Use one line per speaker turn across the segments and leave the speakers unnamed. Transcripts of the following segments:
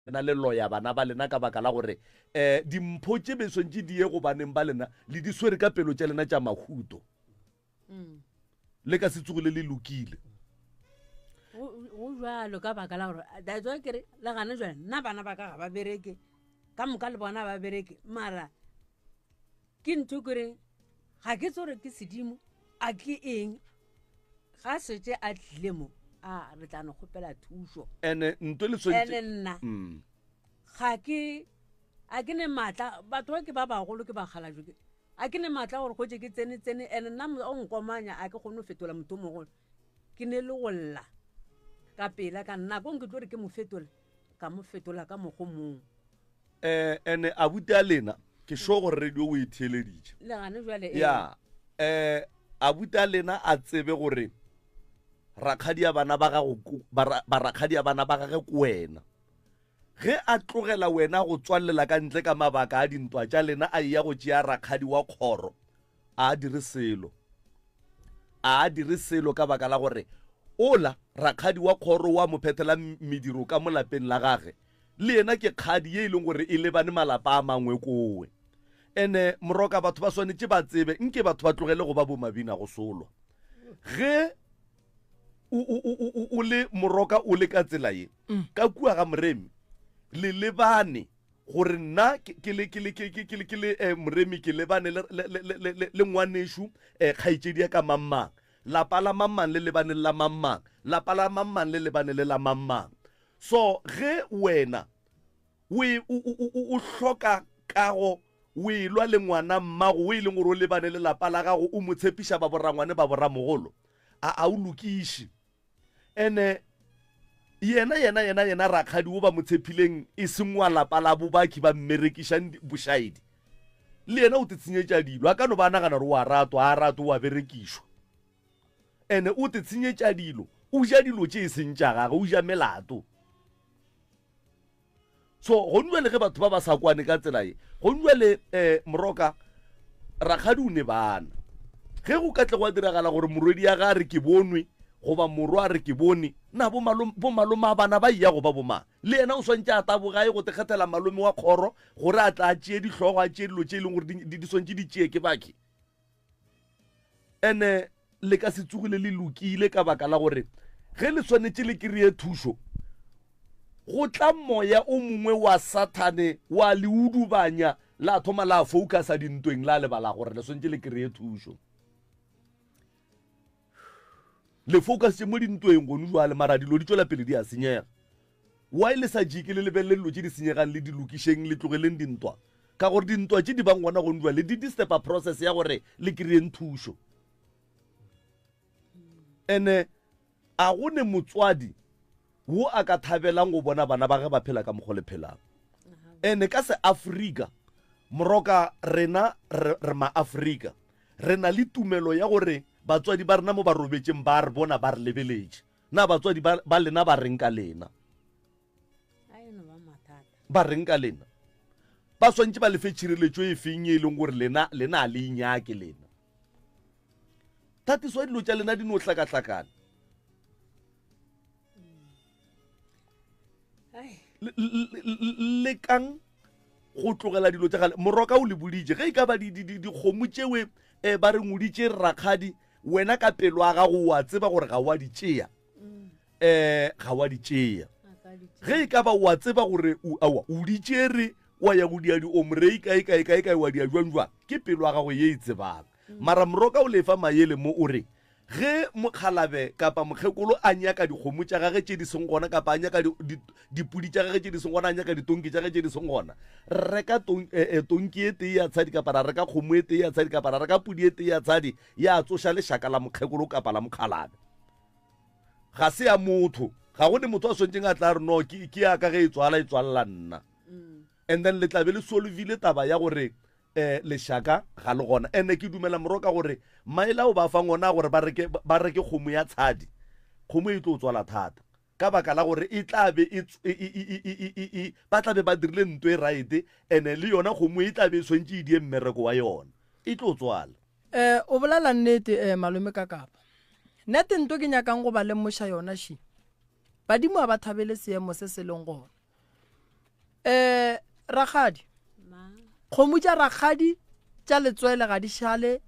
lena le loya bana ba lena ka baka la gore um dimpho tše be swantše di ye go baneng ba lena le di swere ka pelo tša lena tša mahuto mm. Le ka se tsogile le lokile.
Go jalo ka baka la gore that's why kere le gane jale nna bana ba ka ga ba bereke ka moka le bona ba bereke mara ke ntho kereng ga ke tsore ke sedimo a ke eng ga setse a tlile mo a re tla no kgopela thušo.
Ene nto le swantse
ene nna mm. ga ke a ke ne maatla batho ba ke ba bagolo ke bakgalajo ke A ke ne maatla gore kgotše ke tsene tsene ene nna o nkomanya a ke kgone go fetola motho o mogolo ke ne le go lla ka pela ka nako ke tlo re ke mo fetola ka mo fetola ka mokgo mong.
Eh ene abuti a lena ke sure gore radio o e theeleditše.
Le gane jwale
ee. Ya eh abuti a lena a tsebe gore rakgadi ya bana ba gago ba rakgadi ya bana ba gage ke wena. Ge a tlogela wena go tswalela ka ntle ka mabaka a dintwa tša lena a eya go tšea rakgadi wa kgoro, a a dire selo. A a dire selo ka baka la gore ola rakgadi wa kgoro wa mo phethela mediro ka mo lapeng la gage, le yena ke kgadi ye e leng gore e lebane malapa a mangwe kowe. Ene moroka batho ba swanetše ba tsebe nke batho ba tlogele go ba bo mabina go solwa. Ge o, o, o, o, o le moroka o le ka tsela ye mm. ka kua ga moremi le lebane gore nna ke le ke le ke ke ke le eh, moremi ke lebane le le le le le ngwanešu eh, kgaetšedi ya ka mammang lapa la mammang le lebane la mammang lapa la mammang le lebane le la mammang so ge wena O e, o, o, o, o hloka kago, o elwa le ngwana mmago o e leng gore o lebane le lapa la gago, o mo tshepiša ba borangwane ba boramogolo. A, a o lokiše. Ene yena, yena, yena, yena rakgadi o ba mo tshephileng e seng wa lapa la bobaki ba mmerekišang bošaedi. Le yena o te tshenyetša dilo. A ka no ba a nagana gore o a ratwa, a ratwe, o a berekišwa. Ene o te tshenyetša dilo, o ja dilo tše e seng tša gagwe, o ja melato. So gone jwale ge batho ba ba sa kwane ka tsela ye, gone jwale um Moroka rakgadi o ne bana. Ge go ka tle gwa diragala gore morwedi ya ga a re ke bonwe goba morwa a re ke bone, na bo malome a bana ba eya go ba bomang? Le yena o swantše a taboga ye go te kgethela malome wa kgoro gore a tla a tšee dihlogo, a tšee dilo tše e leng gore di swantše di tšee ke bakhe. Ene le ka se tsogile le lokile ka baka la gore ge le swanetše le kry-e thušo, go tla moya o mongwe wa Sathane wa le udubanya la thoma la focusa dintweng la lebala gore le swanetše le kry-e thušo. Le focusitše mo dintweng gone jwale mara dilo di tšwela pele di a senyega. Why le sa jike le lebelele dilo tše di senyegang le di lokišeng le tlogeleng dintwa? Ka gore dintwa tše di bang gona gone jwale di disturba process ya gore le kry-eng thušo. Ene a go ne motswadi wo a ka thabelang go bona bana ba ge ba phela ka mokgwa le phelang. Ene ka se Afrika moroka rena re, re ma-Afrika re na le tumelo ya gore batswadi ba rena mo ba robetšeng ba re bona ba re lebeletše. Na batswadi ba, ba lena ba reng ka lena? Ba reng ka lena? Ba swantše ba lefe tšhireletšo e feng e leng gore lena, lena a le inyake lena? Tatiso ya dilo tša lena di no hlakahlakana. Lekang go tlogela dilo tša gale. Moroka o le boditše ge e ka ba dikgomo tšewe um ba re nguditše rakgadi wena ka pelo ya gago wa tseba gore ga wa di tšea um ga wa di tšea ge e ka ba wa tseba gore aowa o di tšere wa ya go dia diomrei kae kae kae kae wa dia jwang jwang ke pelo ya gago ye e tsebang mara moroka o lefa mayele mo o re Ge mokgalabe kapa mokgekolo a nyaka dikgomo tša gage tše di seng gona kapa a nyaka dipudi tša gage tše di seng gona, a nyaka ditonki tša gage tše di seng gona, re reka eh, eh, tonki e tee ya tshadi kapa ra reka kgomo e tee ya tshadi kapa ra reka pudi e tee ya tshadi ya tsoša lešaka la mokgekolo kapa la mokgalabe. Ga se ya motho, ga go ne motho a swanetšeng a tla re no ke ya ka ge e tswala e tswalela nna. Mm. And then le tla be le solvile taba ya gore eh lešaka ga le gona ene ke dumela moroka gore maele ao ba fang ona gore ba reke ba reke kgomo ya tshadi kgomo e tlo tswala thata ka baka la gore e tla be e, e, e, ba tla be ba dirile nto e right ene le yona kgomo e tla be e swantše e die mmereko wa yona e tlo tswala.
Eh o bolela nnete eh malome ka kapa nete nto ke nyakang go ba lemoša yona shi badimo a ba thabele seemo se se leng gona. Um rakgadi, kgomo tša rakgadi tša letswele ga di šale,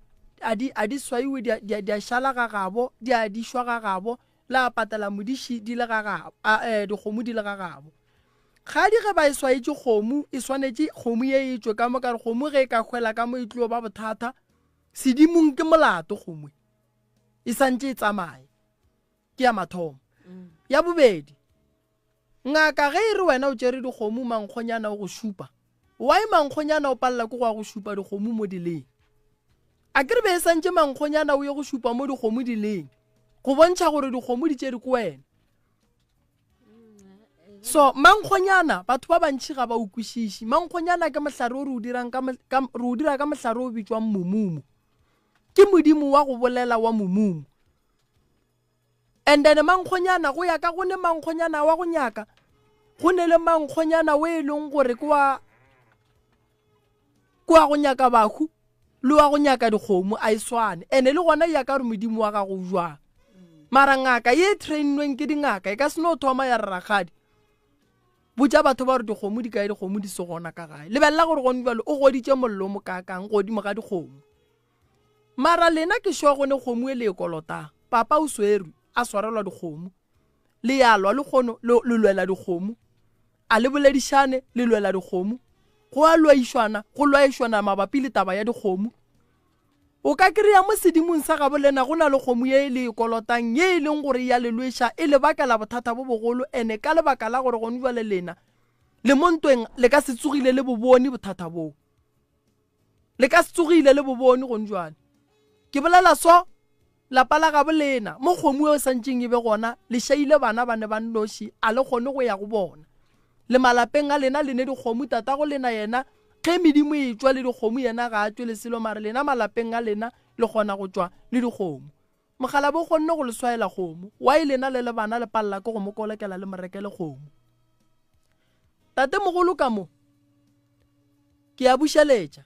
a di, a di swaiwe, di a, di a, di a šala ga gabo, di a dišwa ga gabo, le a patela modiši di le ga gabo, a, eh, dikgomo di le ga gabo. Kgadi ge ba e swaetše kgomo, e swanetše kgomo ye e tšwe ka mo, ka re kgomo ge e ka hwela ka mo e tlo ba bothata, sedimong ke molato kgomo e. E santše e tsamaye. Ke ya mathomo. Ya bobedi, Ngaka ge e re wena o tšere dikgomo mankgonyana o go šupa, why mankgonyana o palela ke go ya go šupa dikgomo mo di leng? A ke re be e santše mankgonyana o ye go šupa mo dikgomo di leng go bontšha gore dikgomo di tšere ke wena. So mankgonyana batho ba bantši ga ba o kwešiši. Mankgonyana ke mohlare o re o dirang ka, ka re o dira ka mohlare o bitšwang momumu. Ke modimo wa go bolela wa momumu. And then mankgonyana go ya ka go ne mankgonyana wa go nyaka go ne le mankgonyana o e leng gore ke wa ke wa go nyaka bahu le wa go nyaka dikgomo a e swane ene le gona ya ka gore modimo wa gago jwang mara ngaka ye e trainweng ke dingaka e ka se no thoma ya re rakgadi botša batho ba gore dikgomo di kae dikgomo di se gona ka gae lebelela gore gone jalo o goditše mollo o mokaakang godimo ga dikgomo Mara lena ke sure go ne kgomo e le e kolotang. Papa o swerwe a swarelwa dikgomo. Le ya lwa lekgono le le lwela dikgomo. A le boledišane le lwela dikgomo. Go a lwaišwana go lwaišwana mabapi le taba ya dikgomo. O ka kry-a mo sedimong sa gabo lena go na le kgomo ye le e kolotang ye e leng gore ya le lweša e le bakela bothata bo bogolo ene ka lebaka la gore gone jwale lena le mo ntweng le ka se tsogile le bo bone bothata boo. Le ka se tsogile le bo bone gone jwale. Ke bolela so, lapa la gabo lena, mo kgomo eo santšeng e be gona, le šaile bana ba ne ba nnoši, a le kgone go ya go bona. Le malapeng a lena le ne dikgomo, tatago lena yena, ge medimo e tšwa le dikgomo yena ga a tšwe le selo, mare lena malapeng a lena le kgona go tšwa le dikgomo. Mokgalabje o kgonne go le swaela kgomo, why lena le le bana le palela ke go mo kolokela le mo rekele kgomo? Tatemogolo ka mo, Ke a bušeletša.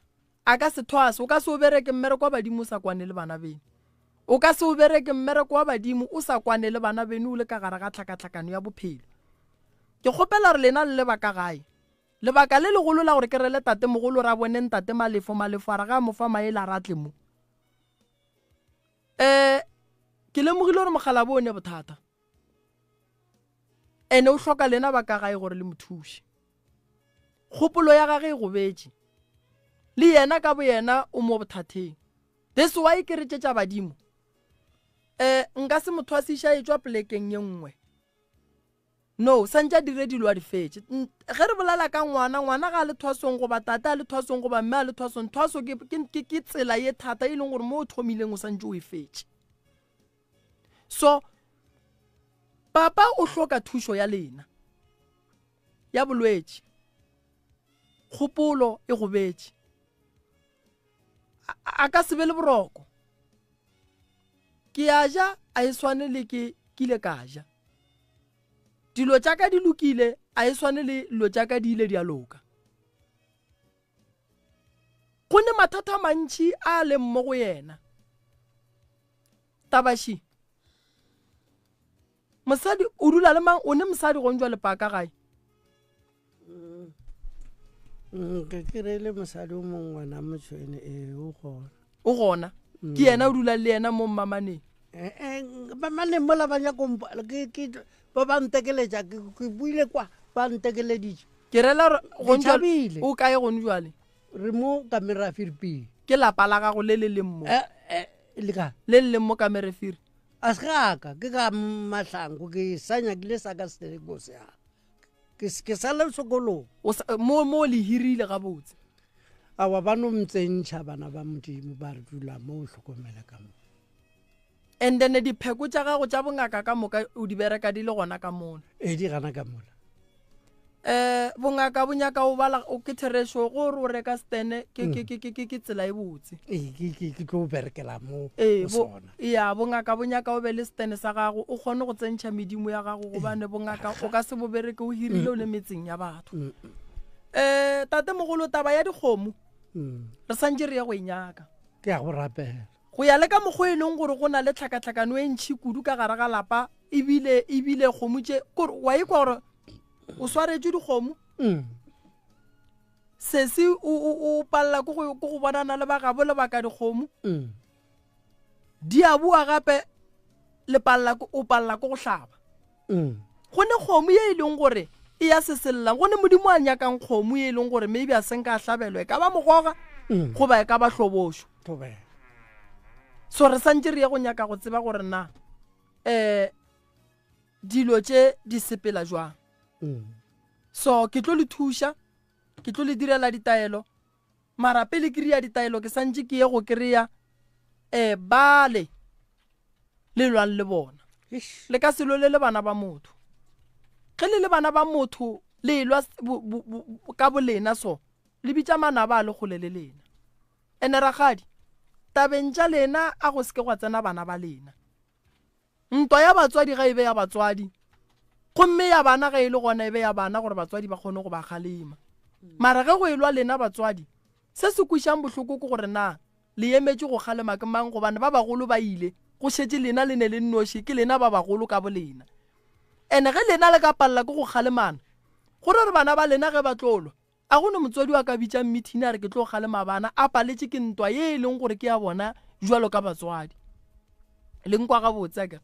A ka se thwase. O ka se o bereke mmereko wa badimo o sa kwane le bana beno. O ka se o bereke mmereko wa badimo o sa kwane le bana beno o le ka gare ga tlhakatlhakano ya bophelo. Ke kgopela gore lena le le ba ka gae. Lebaka le legolo la gore ke rele tatemogolo ra bone ntate Malefo, Malefo a re ge a mo fa maele a re a tle mo. Um ke lemogile gore mokgalabje o ne bothata. Ene o hloka lena ba ka gae gore le mo thuše. Kgopolo ya gage e gobetše. Le yena ka boyena o mo bothatheng. This why ke re tše tša badimo. Eh, nka se mo thwasiša e tšwa polekeng ye nngwe. No, santše a dire dilo a di fetše. Ge re bolela ka ngwana, ngwana ga a le thwasong goba tate a le thwasong goba mme a le thwasong, thwaso ke, ke, ke, ke tsela ye thata e leng gore mo o thomileng o santše o e fetše. So, papa o hloka thušo ya lena ya bolwetši. Kgopolo e gobetše. A ka se be le boroko. Ke a ja a e swane le ke kile ka ja. Dilo tša ka di lokile a e swane le dilo tša ka di ile di a loka. Go ne mathata a mantši a leng mo go yena. Tabaši. Mosadi o dula le mang? O ne mosadi gong jwa lepaka gae?
Mm, ke kry-ile mosadi o mongwe ngwana motšhweni ee o gona.
O gona? Ke yena o dula le yena mo mmamaneng?
Eh, eh, mmamaneng mola ba nyako ba ba ntekeletša ke buile kwa ba ntekeleditše.
Ke rela gore gong jwale o kae gong jwale?
Re mo kamerafiri pele.
Ke lapa la gago le le leng mo?
Eh, eh, le ka?
Le le leng mo kamerafiri.
A se gaka, ke ka Mahlangu, ke sa nyakile sa ka seleko se ya. Ke ke sa le sekolong.
O sa, mo mo le hirile gabotse.
Awa ba no ntsentšha bana ba Modimo ba re dula mo o hlokomele ka mo.
And then dipheko tša gago tša bongaka ka moka o di bereka di le gona ka mola.
Ee di gana ka mola.
Eh bongaka bo nyaka o bala o ke therešo go re o reka stene ke ke ke ke ke tsela e botse.
Ee ke ke ke tlo berekela mo
Ee bo ya bongaka bo nyaka o be le stene sa gago o kgone go tsentšha medimo ya gago gobane bongaka o ka se bo bereke o hirile o le metseng ya batho. Eh tate mogolo taba ya dikgomo re santše re ye go e nyaka.
Ke ya go rapela.
Go ya le ka mokgwa e leng gore go na le tlhakatlhakano e ntšhi kudu ka gare ga lapa, ebile, ebile kgomo tše, kore wa ikwa gore o swaretšwe dikgomo. Sesi o o o palela ke go ke go bonana le ba gabo le baka dikgomo.
Mm.
Di a boa gape le palela ke o palela ke go hlaba.
Mm.
Go ne kgomo ye e leng gore e ya sesellang go ne modimo a nyakang kgomo ye e leng gore maybe a senka a hlabelwa e ka ba mogoga
Mm.
goba e ka ba hlobošo.
Thobela.
So re santše re ye go nyaka go tseba gore na um dilo tše di sepela jwang.
Mm.
So ke tlo le thuša ke tlo le direla ditaelo mara pele ke ria ditaelo ke santše ke ye go kry-a um bale le lwang le bona
Eish.
le ka se lwele le bana ba motho ge le le bana ba motho le lwa ka bolena so le bitša manaba a le kgole le lena ene rakgadi tabeng tša lena a go seke gwa tsena bana ba lena Ntwa ya batswadi ga e be ya batswadi, gomme ya bana ge e le gona e be ya bana gore batswadi ba kgone go ba kgalema. Mara ge go elwa lena batswadi, se se kwešang bohloko ke gore na le emetše go kgalema ke mang gobane ba bagolo ba ile, go šetše lena le ne le nnoši, ke lena ba bagolo ka bolena. Ene ge lena le ka palela ke go kgalemana, go ra gore bana ba lena ge ba tlo lwa, A go ne motswadi wa ka bitšang mithini a re ke tlo kgalema bana, a paletše ke ntwa ye e leng gore ke ya bona jwalo ka batswadi. Le nkwa gabotse akere?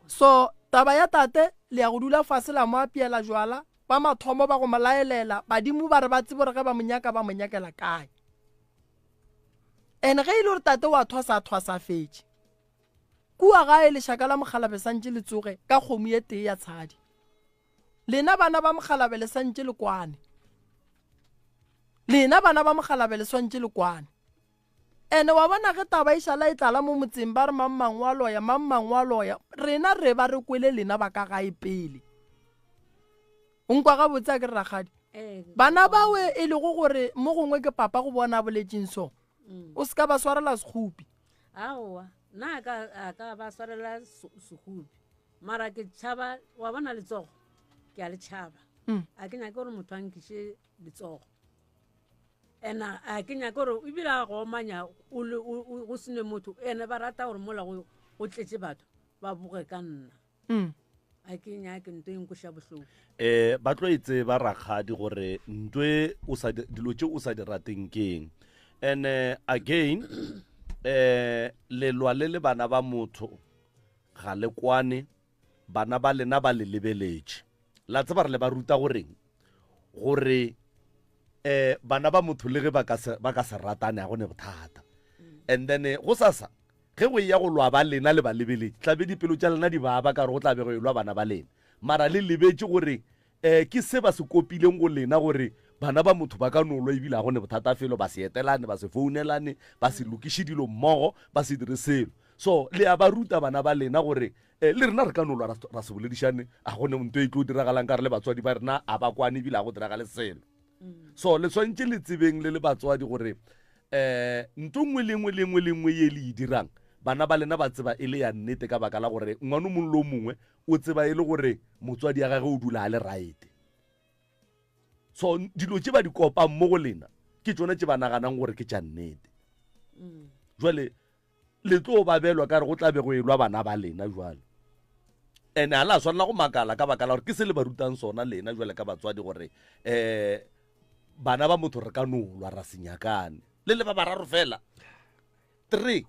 So taba ya tate le ya go dula fase la mo apeela jwala, ba mathomo ba go mo laelela, badimo ba re ba tsebe gore ge ba mo nyaka ba mo nyakela kae. And ge e le gore tate wa thwasa a thwasa a fetše. Kua gae lešaka la mokgalabe santše le tsoge ka kgomo ye tee ya tshadi. Lena bana ba mokgalabe le swantše le kwane. Lena bana ba mokgalabe le swantše le kwane. Ene wa bona ge taba e šala e tlala mo motseng ba re mang mang wa loya, mang mang wa loya, rena re ba re kwele lena ba ka gae pele. O nkwa gabotse a ke re rakgadi?
Ee,
Bana bawe e lego gore mo gongwe ke papa go bona a boletšeng so, o se ka ba swarela sekgopi.
Aowa, nna a ka ba swarela sekgopi. Mara ke tšhaba, wa bona letsogo, ke a le tšhaba.
Mm.
A ke nyake gore motho a nkiše letsogo. And a ke nyake gore ebile a go omanya go sene motho, ene ba rata gore mola go tletše batho ba boge ka nna.
Mm.
A ke nyake nto e nkweša bohloko.
Eh ba tlo e tseba rakgadi gore ntwe o sa dilo tše o sa di rateng keng. And eh, again eh lelwa le le bana ba motho ga le kwane, bana ba lena ba le lebeletše. La tseba re le ba ruta goreng? Gore eh bana ba motho le ge ba ka se ba ka se ratane a go ne bothata. And then eh, go sasa ge go eya go lwa ba lena le ba lebeletše, tla be dipelo tša lena di baba ka gore go tla be go elwa bana ba lena. Mara le lebetše gore eh ke se ba se kopileng go lena gore bana ba motho ba ka no lwa ebile ga go ne bothata felo, ba se etelane, ba se founelane, ba se lokiše dilo mmogo, ba se dire selo. So le a ba ruta bana ba lena gore eh, le rena re ka no lwa ra se boledišane, a go ne nto e tlo diragalang ka re le batswadi ba rena a ba kwane ebile a go diragale selo. So le swantše le tsebeng le le batswadi gore eh nto nngwe le nngwe le nngwe le nngwe ye le e dirang bana ba lena ba tseba e le ya nnete ka baka la gore ngwana o mongwe le o mongwe o tseba e le gore motswadi ya gage o dula a le right. So dilo tše ba di kopang mo go lena ke tšona tše ba naganang gore ke tša nnete. Jwale le tlo babelwa ka re go tla be go elwa bana ba lena jwale. Ene ga la swanela go makala ka baka la gore ke se le ba rutang sona lena jwale ka batswadi gore um bana ba motho re ka no lwa ra se nyakane le le ba bararo fela 3.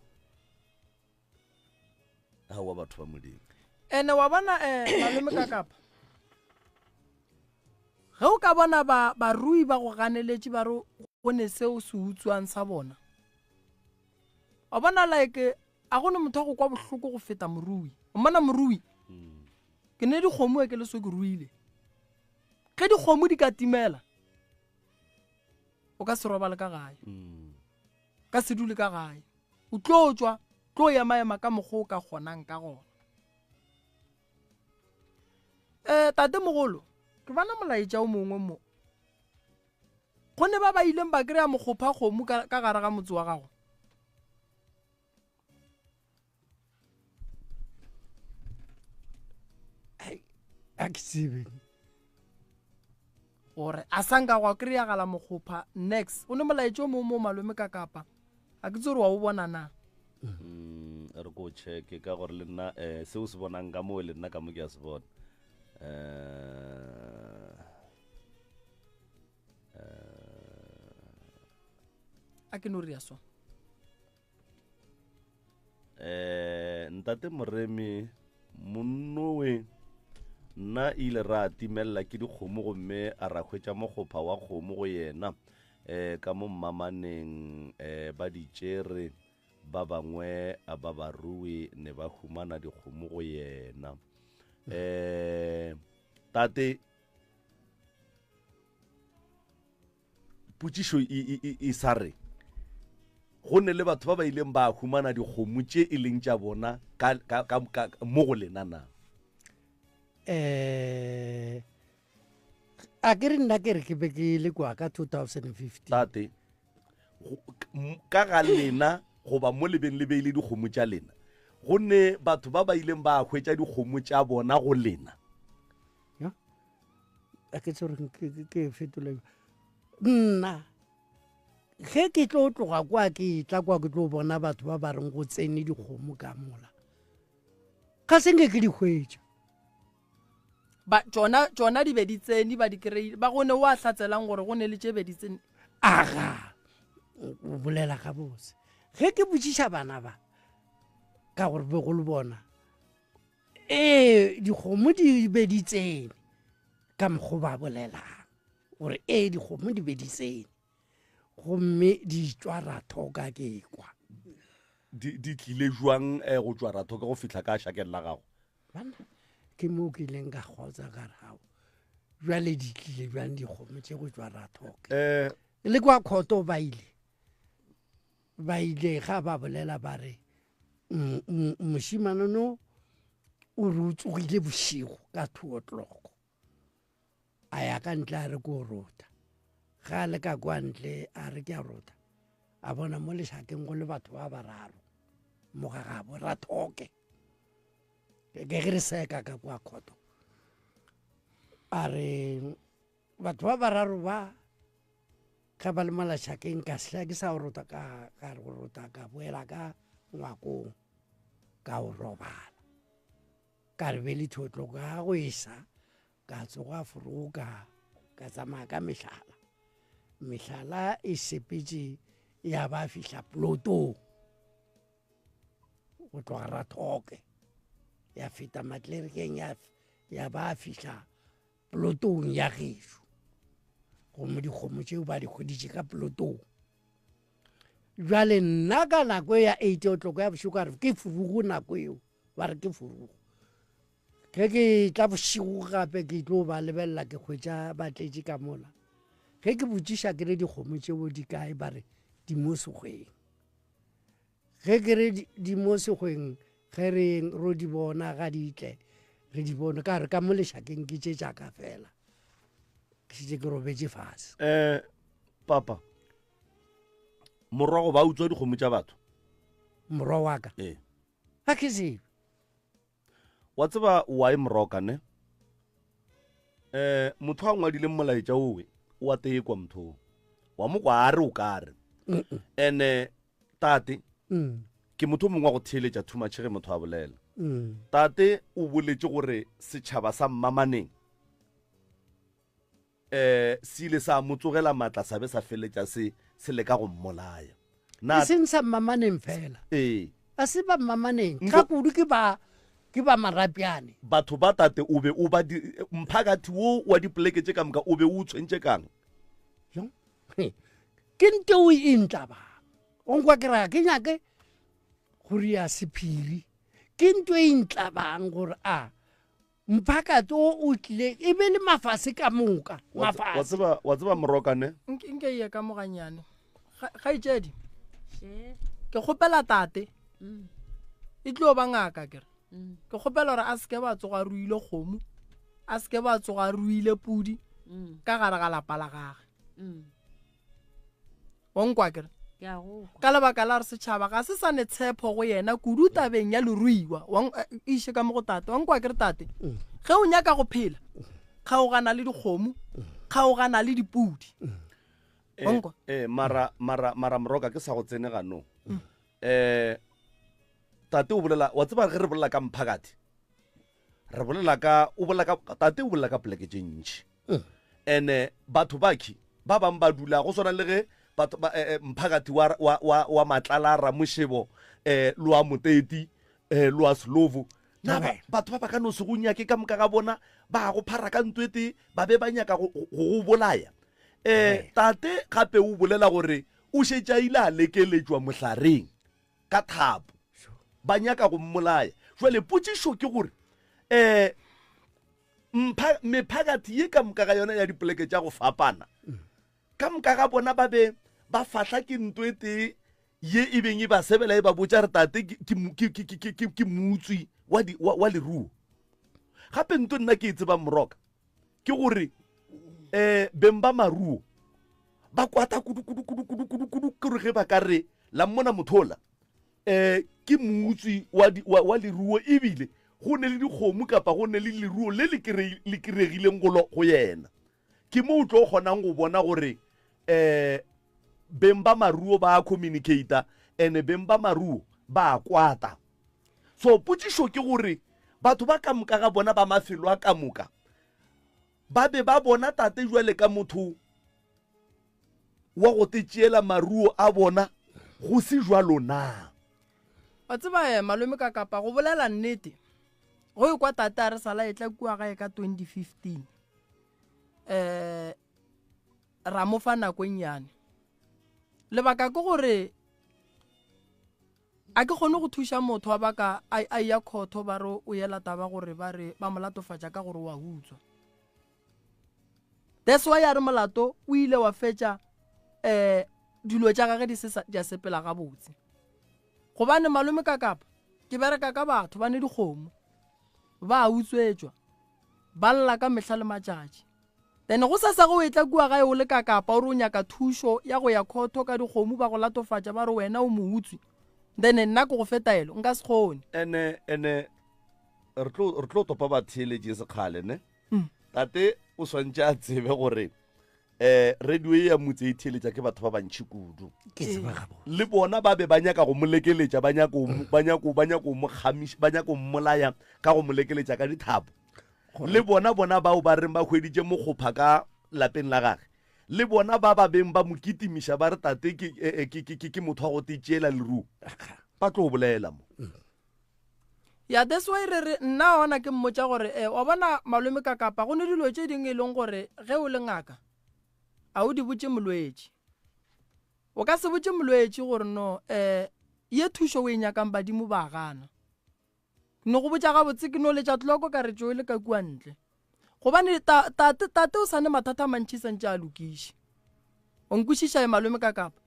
Aowa batho ba Modimo.
Ene wa bona um malome ka kapa ge o ka bona ba barui ba go ganeletše ba re go ne seo se utswang sa bona, wa bona like a go ne motho wa go kwa bohloko go feta morui. O mmona morui, ke ne dikgomo e ke le so ke ruile, ge dikgomo di ka timela o ka se robale ka gae, ka se dule ka gae, o tlo tšwa, tlo ema-ema ka mokgwa o ka kgonang ka gona. Tate mogolo, ke bona molaetša o mongwe mo. Go ne ba ba ileng ba kry-a mokgopha kgomo ka, ka gare ga motse wa gago.
A ke tsebe.
Gore a sa nka gwa kry-agala mokgopha next. O ne molaetša o mongwe mo malome ka kapa. A ke tsebe gore wa o bona na.
Re ko checke ka gore le nna um seo se bonang ka moo le nna ka mo ke a se bona.
A ke no ria so.
Eh, ntate Moremi, monnowe nna ile ra timelela ke dikgomo gomme a ra hwetša mokgopha wa kgomo go yena eh ka mo mmamaneng eh ba di tšere ba bangwe ba barui ne ba humana dikgomo go yena eh tate Potšišo e, e, e, e sa re, go ne le batho ba ba ileng ba humana dikgomo tše e leng tša bona ka, ka, ka, ka, mo go lena na?
Eh, a ke re nna ke re ke be ke le kwa ka 2015
Tate, ka ga lena goba mo lebeng le beile dikgomo tša lena, go ne batho ba ba ileng ba hwetša dikgomo tša bona go lena?
a ke tsore ke fetole nna ge ke tlo tloga kwa ke tla kwa ke tlo bona batho ba ba reng go tsene dikgomo ka mola ga se nke ke di hwetša
ba tšona tšona di be di tsene ba di kry ba gone wa hlatselang gore go ne le tše be di tsene
aga o bolela gabotse ge ke botšiša bana ba ka gore be go le bona Ee, dikgomo di be di tsene ka mokgo ba bolelang gore ee dikgomo di be di tsene gomme di tšwa rathoka ke kwa
di di tlile jwang eh, go tšwa rathoka go fihla ka šakeng la gago
banna ke moo ke ileng ka kgotsa ka re gao jwale di tlile bjang dikgomo tše go tšwa rathoka
um
le kwa khoto ba ile ba ile ga ba bolela ba re mošimane no o re o tsogile bošego ka two o'clock a ya ka ntle a re ko rota ga a le ka kwa ntle a re ke a rota a bona mo lešakeng go le batho ba bararo mo ga gabo rathoke ke ge re seka ka kwa khoto a re batho ba bararo ba Ge ba le mo lešakeng ka sehla ke sa go rota ka ka re go rota ka boela ka ngwakong ka o robala ka re be le thotlo ka go esa ka tsoga foroka ka tsamaya ka mehlala mehlala e sepetše ya ba fihla plotong go tloga rathoke ya feta matlerekeng ya ya ba fihla Plotong ya gešo. Gomme dikgomo tšeo ba di hweditše ka plotong. Bjale nna ka nako ya eight o'clock ya bošego ka re ke furugo nako eo, ba re ke furugo. Ge ke tla bošego gape ke tlo ba lebelela ke hwetša ba tletše ka mola. Ge ke botšiša ke re dikgomo tšeo di kae ba re di mo sekgweng. Ge ke re di mo sekgweng ge re ro di bona ga di tle re di bone ka re ka mo lešakeng ke tše tšaka fela ke šetše ke robetše fase.
Um papa morwa go ba utswa dikgomo tša batho
morwa wa ka
ee
ga ke tsebe
Wa tseba why mroka ne? Eh motho a ngwadileng molaetša owe o a tekwa motho wa mo kwa a re o kare ene tate
mm.
ke motho o mongwe wa go theeletša too much ge motho a bolela
mm.
tate o boletše gore setšhaba sa mmamaneng um se ile sa mo tsogela maatla sa be sa feletša se se leka go mmolaya.
Na e seng sa mmamaneng fela.
Ee.
A se ba mmamaneng. Ka kudu ke ba ke ba marapjane.
Batho ba tate o be o ba di mphakathi wo wa dipoleke tše ka moka o be o tshwentše kang?
Jang? Ke nte o e ntlabang. O nkwa ke ra ke nyake go ria sephiri. Ke nto e ntlabang gore a Mphakathi o o tlile e be le mafase ka moka.
Wa
Mafase.
tseba wa tseba morokane?
Nke nke ye ka mo ganyane. Kgaetšedi, ke kgopela tate e tlo ba ngaka kere. Ke kgopela gore a seke ba tsoga ruile kgomo, a seke ba tsoga ruile pudi ka gare ga lapa la gage. Wa nkwa kere?
Ke a go kwa.
Ka lebaka la gore setšhaba ga se sa ne tshepo go yena kudu tabeng ya leruiwa. Wa eh, iše ka mo go tate. Wa nkwa kere tate? Ge o nyaka go phela, kgaogana le dikgomo, kgaogana le dipudi. Wa nkwa?
Eh, mara mara mara moroka ke sa go tsene ganong. Eh tate o bolela wa tseba ge re bolela ka mphakathi re bolela ka o bolela ka tate o bolela ka poleke tše ntši ene batho bakhi ba bang ba dula go swana le ge batho ba eh, eh, mphakathi wa, wa, wa, wa matlala ramošebo um le wa moteti um le wa selovo na batho ba ba ka no se go nyake ka moka ga bona ba go phara ka ntho e tee ba be ba nyaka go go bolaya um tate gape o bolela gore o šetše a ile a lekeletšwa mohlareng ka thapo ba nyaka go mmolaya jale potšišo ke gore um mpha mephakathi ye ka moka ga yona ya dipoleke tša go fapana ka moka ga bona ba be ba fahla ke nto e tee ye e beng e ba sebela e ba botša re tate ke motswi wa leruo gape nto nna ke e tsebang moroka ke gore um beng ba maruo ba kwata kudu kudu kudu kudu kudu kudu ke gore ge ba ka re la mmona mothola um ke motswi wa, wa, wa leruo ebile go ne le dikgomo kapa go ne le leruo le le kiregileng go yena ke mo o tlo kgonang go bona gore um beng ba maruo ba communicata and beng ba maruo ba kwata so potšišo ke gore batho ba ka moka ga bona ba mafelo a ka moka ba be ba bona tate jwale ka motho wa go te tšeela maruo a bona go se jwalo na?
Wa tseba eh, malome ka kapa go bolela nnete go e kwa tate a re sala e tla kua gae ka 2015 eh ra mo fa nako e nnyane lebaka ke gore a ke kgone go thuša motho wa baka a ya khotho ba re o yela taba gore ba re ba mo latofatša ka gore wa utswa That's why a re molato o ile wa fetša um dilo tša gage di se di a sepela gabotse. Gobane malome ka kapa ke bereka ka batho ba ne dikgomo ba utswetšwa ba lla ka mehla le matšatši. Then go sasa ge o etla kua gae o le ka kapa o re o nyaka thušo ya go ya khotho ka dikgomo ba go latofatša ba re wena o moutswi then nna ke go fe taelo nka se kgone.
Ene ene re tlo re tlo topa batheeletši e sekgale ne. mm. tate o swantše a tsebe gore eh radio e ya motse e theeletša ke batho ba bantši kudu le bona ba be ba nyaka go mo lekeletša ba nyako ba nyako ba nyako mo kgamiša ba nyako mmolaya ka go mo lekeletša ka dithapo le bona bona bao ba reng ba hweditše mokgopha ka lapeng la gage le bona ba ba beng ba mo kitimiša ba re tate ke eh, eh, ke ke ke motho wa go tetšeela leruo ba tlo bolela mo mm.
Ya that's why re re nna ona ke mmotša gore eh, wa bona malome ka kapa go ne dilo tše dingwe e leng gore ge o le ngaka a o di botše molwetši o ka se botše molwetši gore no um ye thušo o e nyakang badimo ba gana no go botša gabotse ke no letša tloko ka re tšo e le ka kua ntle Gobane ta, tate, tate o sa ne mathata a mantši santše a lokiše. O nkwešiša e malome ka kapa?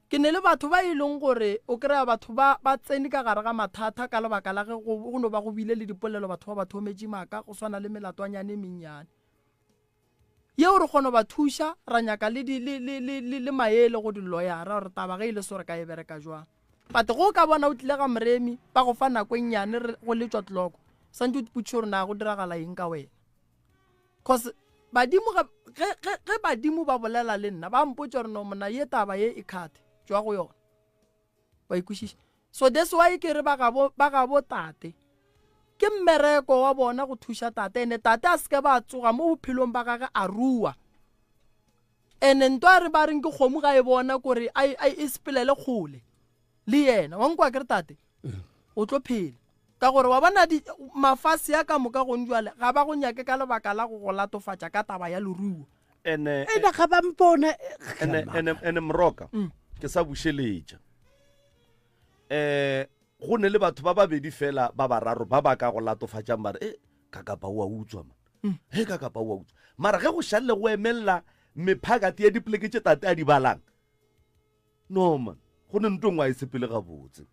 Ke ne le batho ba e leng gore o kry-a batho ba ba tsene ka gare ga mathata ka lebaka la ge go, go no ba go bile le dipolelo batho ba ba thometše maaka go swana le melatwanyane e mennyane. Yeo re kgona go ba thuša ra nyaka le, di, le, le, le, le, le maele go diloyara gore taba ge e le so re ka e bereka jwang. But ge o ka bona o tlile ga Moremi ba go fa nako e nnyane re go letšwa tloko, santse o ipotšiše gore na go diragala eng ka wena. Cause badimo ge, ge, ge, ge badimo ba bolela le nna ba mpotša gore no monna ye taba ye e khathe tšwa go yona. Wa ikwešiša? So that's why ke re ba gabo, ba gabo tate ke mmereko wa bona go thuša tate ene tate a seke ba tsoga mo bophelong ba gage a rua Ene nto a re ba reng ke kgomo ga e bona kore a a e sepelele kgole le yena wa nkwa kere tate o tlo phela ka gore wa bona di mafase a ka moka gong jwale ga ba go nyake ka lebaka la go go latofatša ka taba ya leruo
ene
ene ga ba mpona
ene ene ene mroka mm. ke sa bušeletša eh go ne le batho ba babedi fela ba bararo ba ba ka go latofatšang ba re e ka kapa o a utswa man mm. he ka kapa o a utswa mara ge go šalele go emelela mephakati ya dipoleke tše tate a di balang no man go ne nto ngwe a e sepele gabotse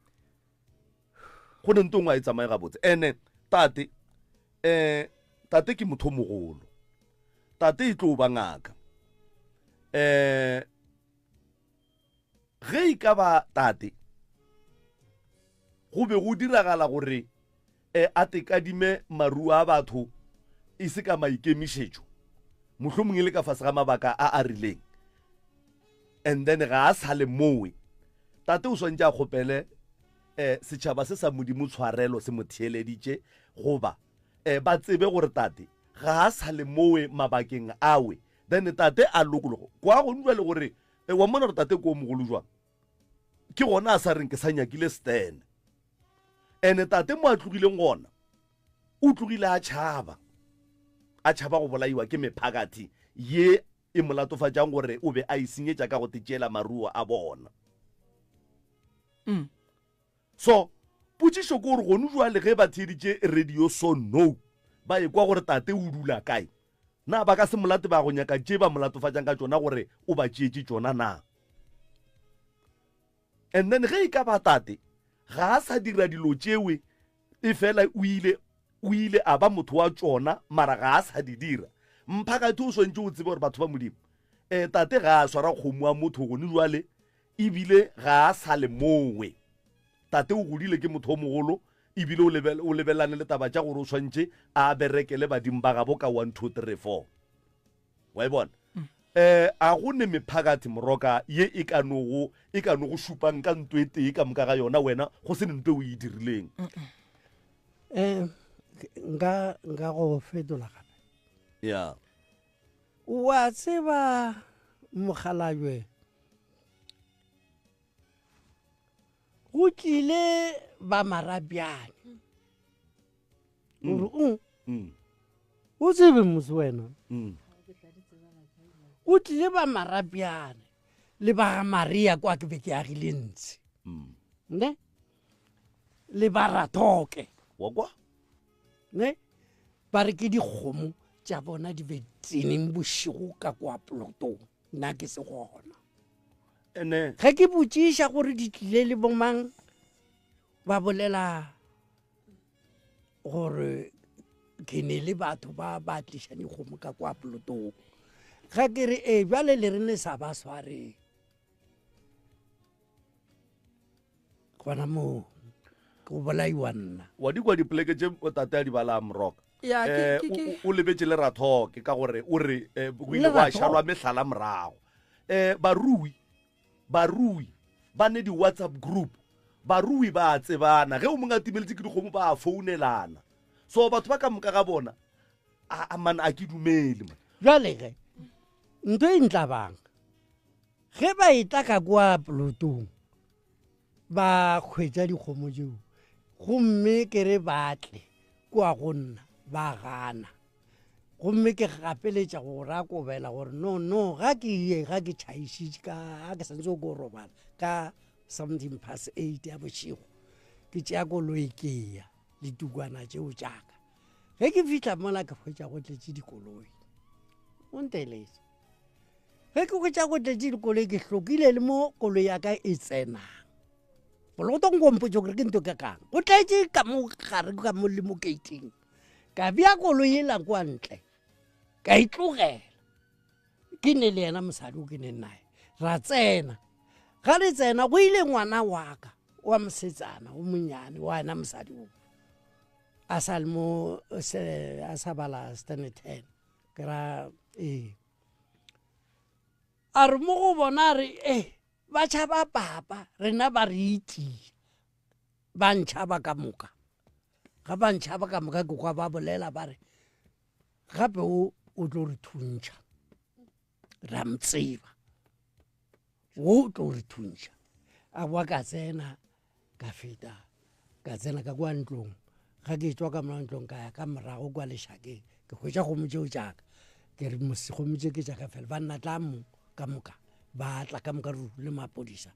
go ne nto ngwe a e tsamaye gabotse ene tate um tate ke motho o mogolo tate e tlo ba ngaka um Ge e ka ba tate, go be go diragala gore e a tekadime maruo a batho e se ka maikemišetšo, mohlomong e le ka fase ga mabaka a a rileng, and then ga a sa le mowe, tate o swantše a kgopele um setšhaba se sa Modimo tshwarelo se mo theeleditše, goba um ba tsebe gore tate ga a sa le mowe mabakeng awe, then tate a lokologo. Kwa gong jwale gore. E, wa mmona gore tate ko o mogolo jwang ke gona a sa reng ke sa nyakile stene ene tate mo a tlogileng gona o tlogile a tšhaba a tšhaba go bolaiwa ke mephakathi ye e mo latofatšang gore o be a isenyetša ka go tetšeela maruo a bona mm. So, potšišo ke gore gonu jwale ge ba theeditše radio so no ba ekwa gore tate o dula kae, na ba ka se molate ba go nyaka tše ba mo latofatšang ka tšona gore o ba tšeetše tšona na? And then ge e ka ba tate ga a sa dira dilo tšewe e fela o ile o ile a ba motho wa tšona mara ga a sa di dira, mphakathi o swantše o tsebe gore batho ba Modimo um tate ga a swara kgomo wa motho gone jwale Ebile ga a sa le mowe. Tate o godile ke motho o mogolo ebile o lebelane le taba tša gore o swantše a berekele badimo ba gabo ka 1 2 3 4. Wa e bona? Um a go ne mephakathi moroka ye e ka nogo e ka nogo šupang ka nto e tee ka moka ga yona wena go se ne nto e o e dirileng.
Um nka nka go fetola gape.
Ya.
Wa tseba mokgalabje go tlile ba marabjane gore o mm. o tsebe mose wena mm. o tlile ba marabjane le ba ga maria kwa ke be ke agile ntshi mm. ne le ba rathoke
wa kwa
ne ba re ke dikgomo tša bona di be tseneng bošego ka kwa polotong nna ke se gona
ene
ge ke botšiša gore di tlile le bomang ba bolela gore ke ne le batho ba ba tliša dikgomo ka kwa polotong ge ke re ee bjale le re ne sa ba swareng gona moo go bolaiwa nna
wa di kwa dipoleke tše tate a di balang moroka
Ya, ke-
Eh,
ke- ke-
o- o lebetše le rathoke ka gore o re eh, go ile
Le
gwa
Rathoke.
šalwa mehlala morago um barui barui ba ne di-whatsapp group barui ba a tsebana ge o mongwe a timeletse ke dikgomo ba a founelana so batho ba ka moka ga bona a a man a ke dumele man
bjale ge ntho e ntlabang Ge ba etla ka kua polotong, ba hwetša dikgomo tšeo, gomme ke re ba tle kua go nna, ba gana. Gomme ke gapeletša go rakobela gore no, no, ga ke ye, ga ke tšhaišitše ka, ga ke santse ko robala ka something past eight ya bošego, ke tšea koloi ke ya le tukwana tšeo tšaka. Ge ke fihla mola ke hwetša go tletše dikoloi. O nteletše. Ge ke hwetša go tletše dikoloi ke hlokile le mo koloi ya ka e tsenang. Polotong go mpotša gore ke nto ke kang. Go tletše ka mo gare ka mo le mo gating. Ka bea koloi ela kwa ntle. Ka e tlogela. Ke ne le yena mosadi o ke neng naye. Ra tsena. Ga re tsena go ile ngwana wa ka wa mosetsana o monyane wa yena mosadi o. A sa le mo a sa bala standard 10. Ke ra ee. A re mo go bona a re e ba tšhaba papa rena ba re itia ba ntšhaba ka moka ga ba ntšhaba ka moka ke kwa ba bolela ba re gape o o tlo re thuntšha ra mtseba wo o tlo re thuntšha a boa ka tsena ka feta ka tsena ka kwa ntlong ga ke tswa ka mola ntlong ka ya ka morago kwa lešakeng ke hwetša kgomo tšeo tšaka ke re kgomo tše ke tšaka fela banna tla mo ka moka ba tla ka moka re le mapodisa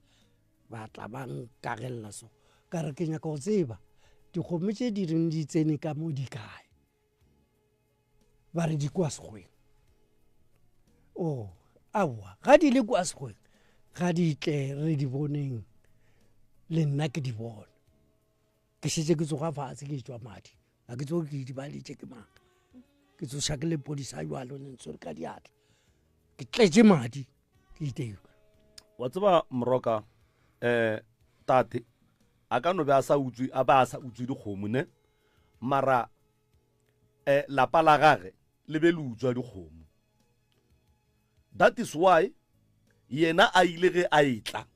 ba tla ba nkagelela so ka re ke nyaka go tseba dikgomo tše di reng di tsene ka mo di kae ba re di kwa sekgweng o oh, aowa ga di le kwa sekgweng ga di tle re di boneng le nna ke di bone ke šetse ke tsoga fatshe ke tswa madi ga ke tsoge ke idibalitše ke mang ke tsoša ke lepodisa jalo ne ntshwere ka diatla ke tletše madi ke iteilwe
wa tseba moroka um tate a ka no be a sa utswe a ba a sa utswe dikgomo ne mara eh, lapa la gage le be le utswa dikgomo that is why yena a ile ge a etla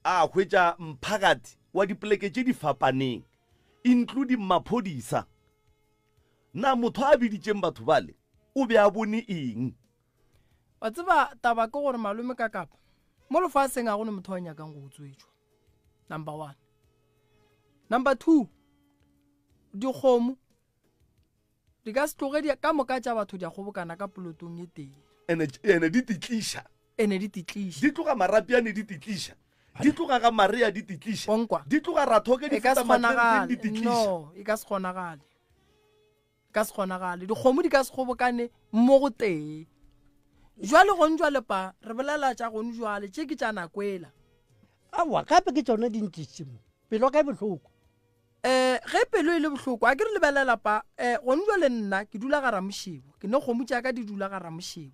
a hwetša mphakati wa dipoleke tše di fapaneng including maphodisa na motho a biditšeng batho bale o be a bone eng?
Wa tseba taba ke gore malome ka kapa mo lefaseng ga go ne motho wa nyakang go utswetšwa. Number 1. Number 2. Dikgomo di ka se tloge di ka moka tša batho di a kgobokana ka polotong e tee.
Ene ene di titliša.
Ene di titliša.
Di tloga Marapiane di titliša. Di tloga ga Maria di titliša.
Onkwa.
Di tloga Rathoke di
E ka
feta
se
Matleng
kgonagale.
di titliša.
No, e ka se kgonagale. Ka se kgonagale. Dikgomo di ka se kgobokane mo go tee. Jwale gone jwale pa re bolela tša gone jwale tše ke tša nako ela.
Aowa gape ke tšona di ntlišitše mo. Pelo ya ka e bohloko.
Um ge pelo e le bohloko a ke re lebelela pa um gone jwale nna ke dula ga Ramošebo ke ne kgomo tša ka di dula ga Ramošebo.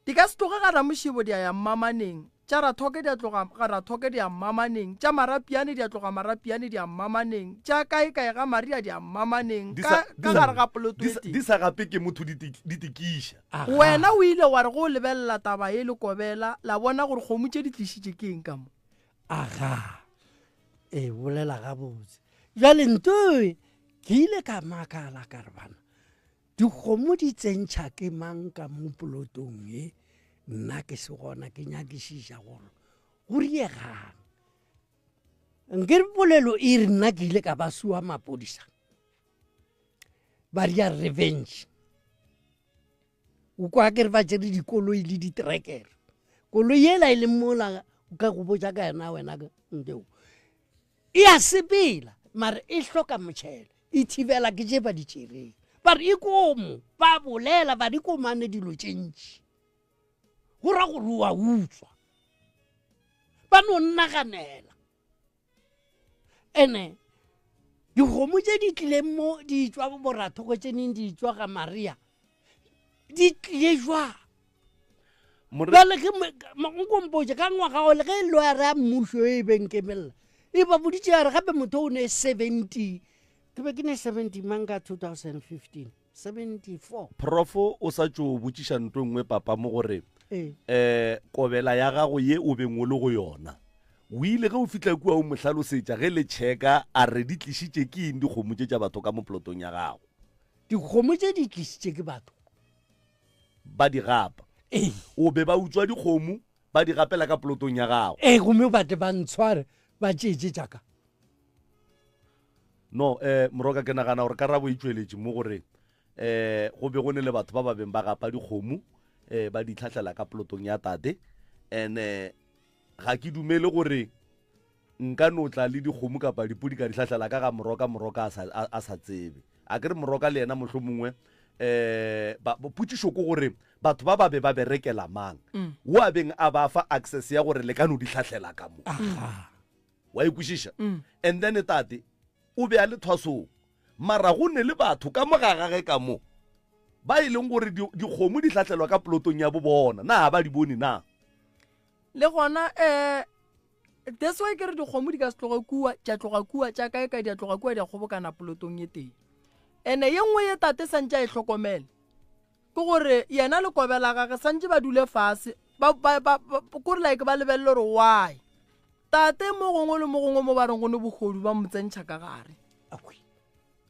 Di ka se tloge ga Ramošebo di a ya Mmamaneng, tša Rathoke di a tloga ga Rathoke di ya Mmamaneng, tša Marapiane di a tloga Marapiane di ya Mmamaneng, tša kaekae ga Maria di ya Mmamaneng,
Di
ka,
sa, di
ka
sa,
gare ga poloto
di
e
sa,
tee.
di sa gape ke motho di, di tikiša.
Aga.
Wena o ile wa re ge o lebelela taba ye le Kobela, la bona gore kgomo tše di tlišitše ke eng ka mo?
Aga. E bolela gabotse. Bjale ntoe ke ile ka makala ka re bana Dikgomo di tsentšha ke mang ka mo polotong ye? Nna ke se gona ke nyakišiša gore go riegang. Nke re polelo e re nna ke ile ka ba sua mapodisa ba ria revenge. O kwa ke re ba tšere dikoloi le ditrekere. Koloi yela e leng mola ka go botša ka yena wena nteo. E a sepela mare e hloka motšhelo, e thibela ke tše ba di tšereng. Ba re e komo, ba bolela ba di komane dilo tše ntši. Go ra gore o a utswa. Ba no nnaganela. Ene dikgomo tše di tlileng mo di tšwa borathoko tše neng di tšwa ga Maria di tlile jwang? Bjale ge nkompotše ka ngwaga ole ge lawyer ya mmušo e beng kemelela e ba boditše ya re gape motho o ne 70 ke be ke ne 70 mang ka 2015 74.
Prof o sa tšo botšiša nto nngwe papa mo gore um kobela ya gago ye o beng o le go yona o ile ge o fihla kua o mo hlalosetša ge le checka a re di tlišitše ke eng dikgomo tše tša batho ka mo plotong ya gago.
Dikgomo tše di tlišitše ke batho.
Ba di gapa.
Ee.
O be ba utswa dikgomo ba di gapela ka plotong ya gago.
Ee, gomme ba tle ba ntshware ba tšeetše tša ka.
No, eh, Moroka, ke nagana gore karabo e tšweletše mo gore eh go be go ne le batho ba ba beng ba gapa dikgomo eh ba di tlhahlela ka plotong ya tate and eh, ga ke dumele gore Nka no tla le dikgomo kapa dipudi ka di hlahlela ka ga Moroka, Moroka a sa, a, a sa tsebe. A ke re Moroka le yena mohlomongwe, eh, ba, potšišo ke gore batho ba ba be ba berekela mang? Wo a beng a ba fa access ya gore le ka no di hlahlela ka mo. Wa e kwešiša? And then tate o be a le thwasong. Mara go ne le batho ka mo ga gage ka mo ba e leng gore di, dikgomo di hlahlelwa ka plotong ya bo bona. Na ga ba di bone na?
Le gona, eh, That's why ke re dikgomo di ka se tloge kua, tša tloga kua, tša kae kae di a tloga kua di a kgobokana polotong e tee. Ene ye nngwe ye tate santše a e hlokomele ke gore yena le kobe la gage santše ba dule fase ba, ba, ba, ba, kore like ba lebelele gore why tate mo gongwe le mo gongwe mo ba reng go ne bogodu ba mo tsentšha ka gare.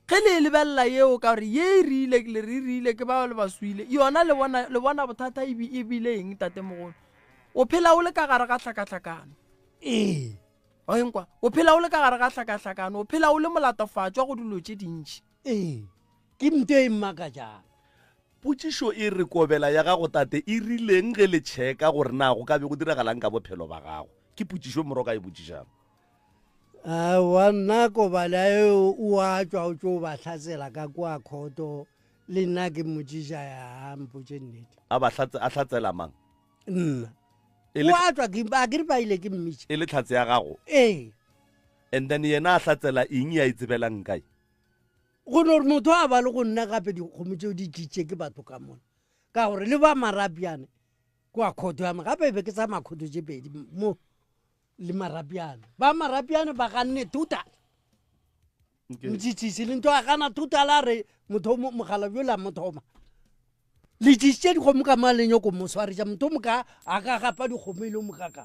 Ge le e lebelela yeo ka gore ye e rile le re rile ke ba le ba swile yona le bona le bona bothata e e bile eng tatemogolo o phela o le ka gare ga hlakahlakano
ee
oenkwa o phela o le ka gare ga hlakahlakano o phela o le molatofatšwa go dilo tše dintši
ee ke nto e mmakatšang
Potšišo e re kobela ya gago tate e rileng ge le checka gore na go ka be go diragalang ka bophelo ba gago ke potšišo moroka e botšišang
Aowa nna Kobala eo o a tšwa o tšo ba hlatsela ka kua khoto le nna ke mmotšiša ya mpotše nnete.
A ba hlatse a hlatsela mang?
Nna.
E le
O a tšwa ke a ke re ba ile ke mmitša.
E le tlhatse ya gago?
Ee.
And then yena a hlatsela eng ya e tsebelang kae?
Go no re motho a ba le go nna gape dikgomo tšeo di tlišitše ke batho ka mona ka gore le ba Marabjane kua khoto ya me gape e be ke tsamaya khoto tše pedi mo le marapiane ba marapiane ba ganne total motšitšisi le nto a gana total a re motho mogala bjola mothoma le tšisitše dikgomo ka mo a lenyoko mo swaretša motho moka a ka gapa dikgomo e le mokaka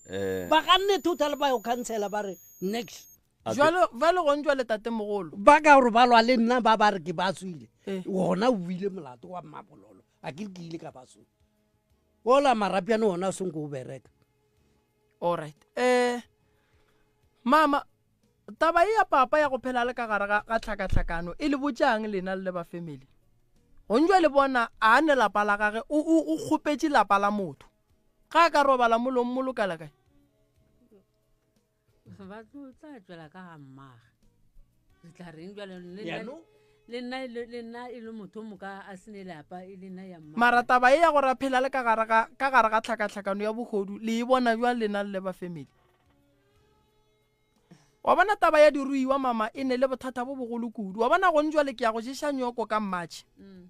eh.
ba ganne total ba yo khansela ba re next
jalo ba le gong jwale tatemogolo
ba ka gore ba lwa le nna ba ba re ke ba swile
Eh.
gona o bile molato wa mmabololo a ke ke ile ka ba swile. Ola marapiane ona a senko o bereka.
Alright. Eh mama taba e ya papa ya go phela le ka gare ga ga tlhakatlhakano e le botšang lena le ba family. Gonjwa le bona a ne lapa la gage o o o kgopetše lapa la motho. Ga a ka robala mo lo mmolokela kae?
Ba tlo tla tšwela ka ga mmage. Re tla reng jwale le nna le nna e le motho moka a sene lapa e le nna ya mma.
Mara taba e ya gore a phela le ka gare ga ka gare ga tlhakatlhakano ya bohodu le e bona jwang lena le ba family? Wa bona taba ya diruiwa mama e ne le bothata bo bogolo kudu. Wa bona gone jwale ke ya go ješa nyoko ka March. Mm.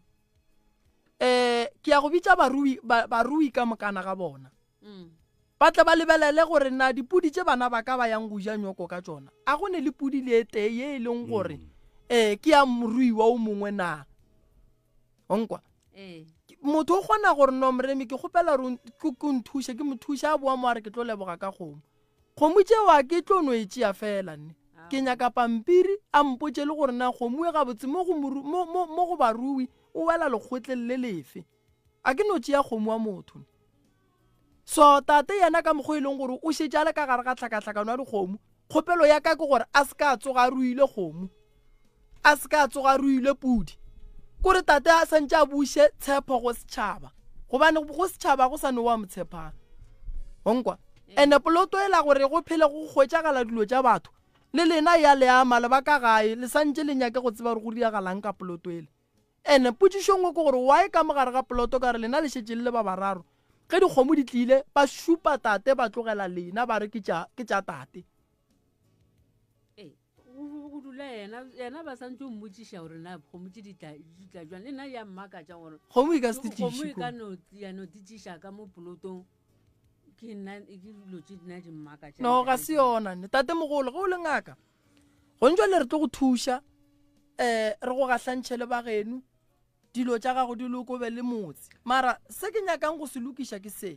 Eh ke ya go bitša barui barui ka mokana ga bona. Mm. Ba tle ba lebelele gore na dipudi tše bana ba ka ba yang go ja nyoko ka tšona, a go ne le pudi le e tee ye e leng gore um ke ya moruiwa o mongwe na. O nkwa? Motho o kgona gore no Moremi ke kgopela gore ke nthuše, ke mo thuše a boa mo a re ke tlo leboga ka kgomo. Kgomo tšeo a ke tlo no e tšea fela nne. Ke nyaka pampiri a mpotše le gore na kgomo e gabotse mo go mo, mo, mo go barui o wela lekgotleng le lefe. A ke no tšea kgomo wa motho. So tate yena ka mokgwa e leng gore o šetše a le ka gare ga tlhakatlhakano ya dikgomo, kgopelo ya ka ke gore a se ka a tsoga a ruile kgomo, a se ka a tsoga a ruile pudi. Kore tate a santše a buše tshepo go setšhaba, gobane go setšhaba go sa no wa mo tshepang. Onkwa? Ene poloto e la gore go phele go hwetšagala dilo tša batho, le lena ya le ama le ba ka gae, le santše le nyake go tseba gore go diragalang ka poloto ele. Ene potšišo nngwe ke gore why ka mogare ga poloto ka re lena le šetše le le ba bararo ge dikgomo di tlile ba šupa tate ba tlogela lena ba re ke tša ke tša tate.
Ee, go dula yena yena ba santse o mmotšiša gore na kgomo tše di tla di tla jwang le nna ya mmakatša gore
Kgomo e ka se
kgomo e ka no ya no titšiša ka mo polotong ke nna ke dilo tše nna di mmakatša.
No ga se yona nne tate mogolo ge o le ngaka Gong jwale re tlo go thuša um re go gahlantšhe le bageno dilo tša gago di lokobe le motse mara se ke nyakang go se lokiša ke se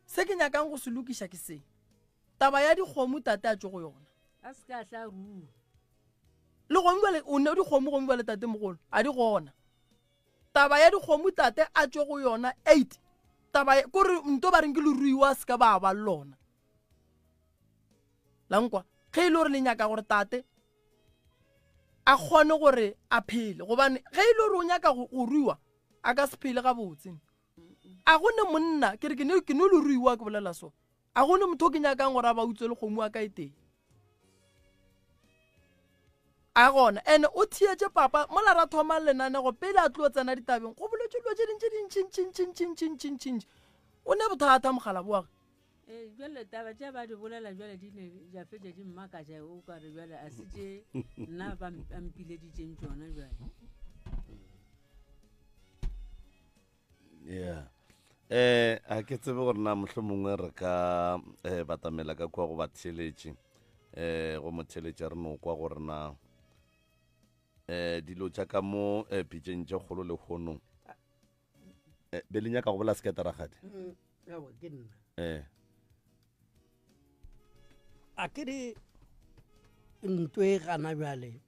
se ke nyakang go se lokiša ke se taba ya dikgomo tate a tšo go yona
a se ka tla rua
le gong jwale o ne dikgomo gong jwale tate mogolo a di gona taba ya dikgomo tate a tšo go yona eight taba kore nto ba reng ke leruiwa a se ka ba ba lona La nkwa? Ge e le gore le nyaka gore tate a kgone gore a phele, gobane ge e le gore o nyaka go ruiwa, a ka se phele gabotse. A go ne monna, ke re ke ne ke no le ruiwa ke bolela so. A go ne motho o ke nyakang gore a ba utswe le kgomo wa ka e tee. A gona ene o theetše papa mola ra thoma lenanego pele a tlo tsena ditabeng go boletše dilo tše dintši dintšintšintšintšintšintšintši. O ne bothata mogala boage.
Ee, bjale taba tše ba di bolela bjale di ne ja fetša di mmakatša o ka re bjale a se tše nna ba mpileditšeng tšona bjale.
Yeah. Eh, a ke tsebe gore na mohlomongwe mongwe re ka eh, batamela ka kua go batheeletši eh, go motheeletši re no kwa gore na eh, dilo tša ka mo eh, pitšeng tše kgolo lehono Eh, be le nyaka go bola sekete ragadi
mm, aowa ke nna
eh
a ke re ntwe e gana bjale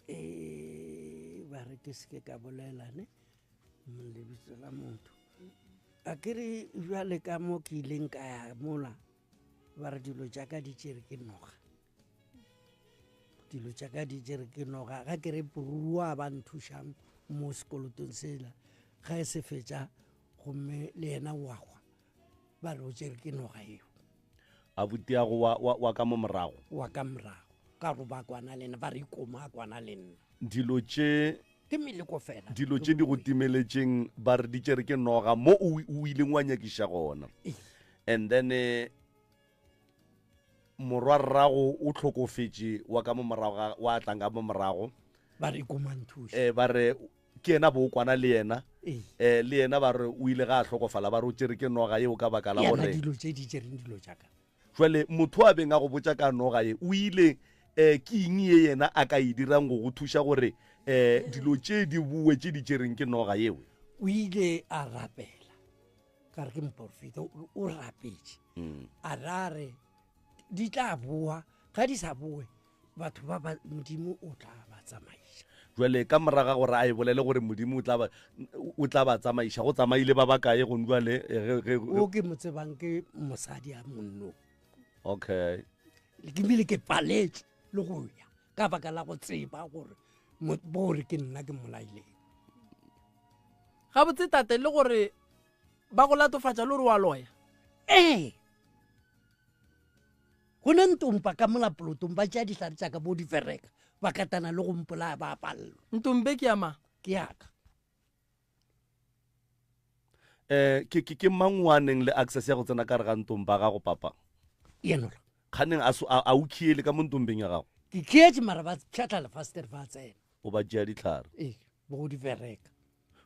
um ba re ke seke ka bolela ne lebitso la motho a ke re bjale ka mo ke ileng ka ya mola ba re dilo tša ka di tšere ke noga dilo tša ka di tšere ke noga ga ke re porua ba nthušang mo sekolotong sela ga e se fetša gomme le yena wa hwa ba re o tšere ke noga eo
abutiago wa, wa, wa ka mo morago
wa ka morago ka gore ba kwana le nna ba re ikoma a kwana le nna
dilo tše
ke meleko fela
dilo tše di go timeletšeng ba re di tšere ke noga mo o o ileng wa nyakiša gona and then eh, morwarrago o hlokofetše wa ka mo morago ga- wa tlang ka mo morago
ba re ikoma nthuše
eh, ba re ke yena bo o kwana le yena
Ee.
eh, le yena ba re o ile ga a hlokofala ba re o tšere ke noga yeo ka baka la
yana
gore
dilo tše di tšereng dilo tša ka
Jwale motho a beng a go botša ka noga ye o ile um ke eng ye yena a ka e dirang go go thuša gore um dilo tše di boe tše di tšereng ke noga yeo?
O ile a rapela ka re ke moporofeta o rapetše mm. a ra re di tla boa ga di sa boe batho ba ba modimo o tla ba tsamaiša.
Jwale ka moraga gore a e bolele gore Modimo o tla ba o tla ba tsamaiša, go tsamaile ba bakae gone jwale? Eh, ge, ge,
O ke mo tsebang ke mosadi a monno.
Okay.
Ke bile ke paletswe le go ya ka baka la go tseba gore gore ke nna ke mmolaileng.
Gabotse tate le gore ba go latofatša le gore wa loya?
Ee. Go ne ntompa ka mola polotong ba tšea dihlare tša ka bo di fereka ba katana le go mpolaya ba palelwa.
Ntompe ke ya mang?
Ke ya ka.
Eh ke ke ke mang o a neng le access ya go tsena ka re ga ntompa gago papa?
Yenola.
Kganeng a a o khiele ka mo ntompeng ya gago?
Ke khietše mara ba pšhatla lefastere ba tsena.
O ba tšea dihlare.
Ee, bo go di fereka.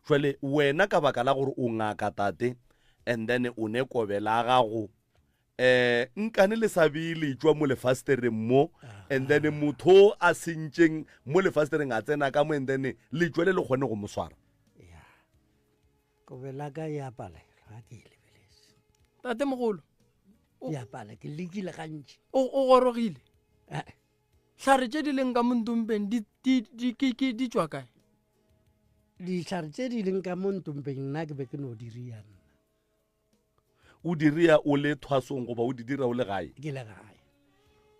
Jwale wena ka baka la gore o ngaka tate and then o ne kobe la gago eh nkane le sa bee letšwa mo lefastereng mo and then motho a sentšeng mo lefastereng a tsena ka mo and then letšwa le le kgone go mo swara.
Ya. Kobe la ka ya palela ga ke e lebeletse.
Tate mogolo.
Ya pala ke lekile gantši.
O o gorogile.
Eh.
Hlare tše di leng ka mo ntompeng di di di ke ke di tšwa kae?
Dihlare tše di leng ka mo ntompeng nna ke be ke no di ria nna.
O di ria o le thwasong goba o di dira o le gae?
Ke le gae.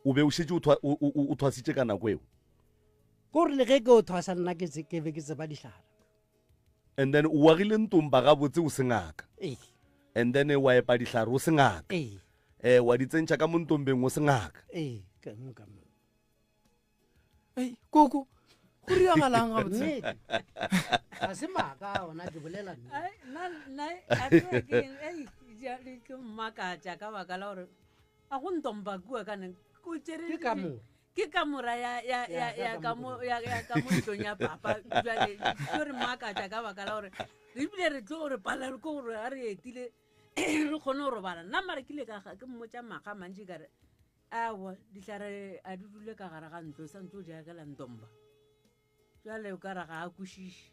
O be o šetše o thwasitše ka nako eo?
Ko re le ge ke o thwasa nna ke ke be ke tseba dihlare.
And then o agile ntompa gabotse o se ngaka.
Ee.
And then wa epa dihlare o se ngaka.
Ee.
Eh wa di tsentšha ka mo ntompeng o se ngaka.
Ee, ka mo ka mo.
Ei, koko go riagalang gabotse
ga se maaka ona ke bolela
ke mmakatša ka baka la gore a go ntompa kua kane
ke kamora
ke kamora ya ka mo ntlong ya papa jale tlo re makatša ka baka la gore re ebile re tlo re palelwe ke gore ga re etile re kgone go robala nna mara ke ile ke mmotša maga mantši kare Aowa, dihlare a di dule ka gare ga ntlo, sa ntse o di agela ntomba. Jale o ka re ga a kwešiše.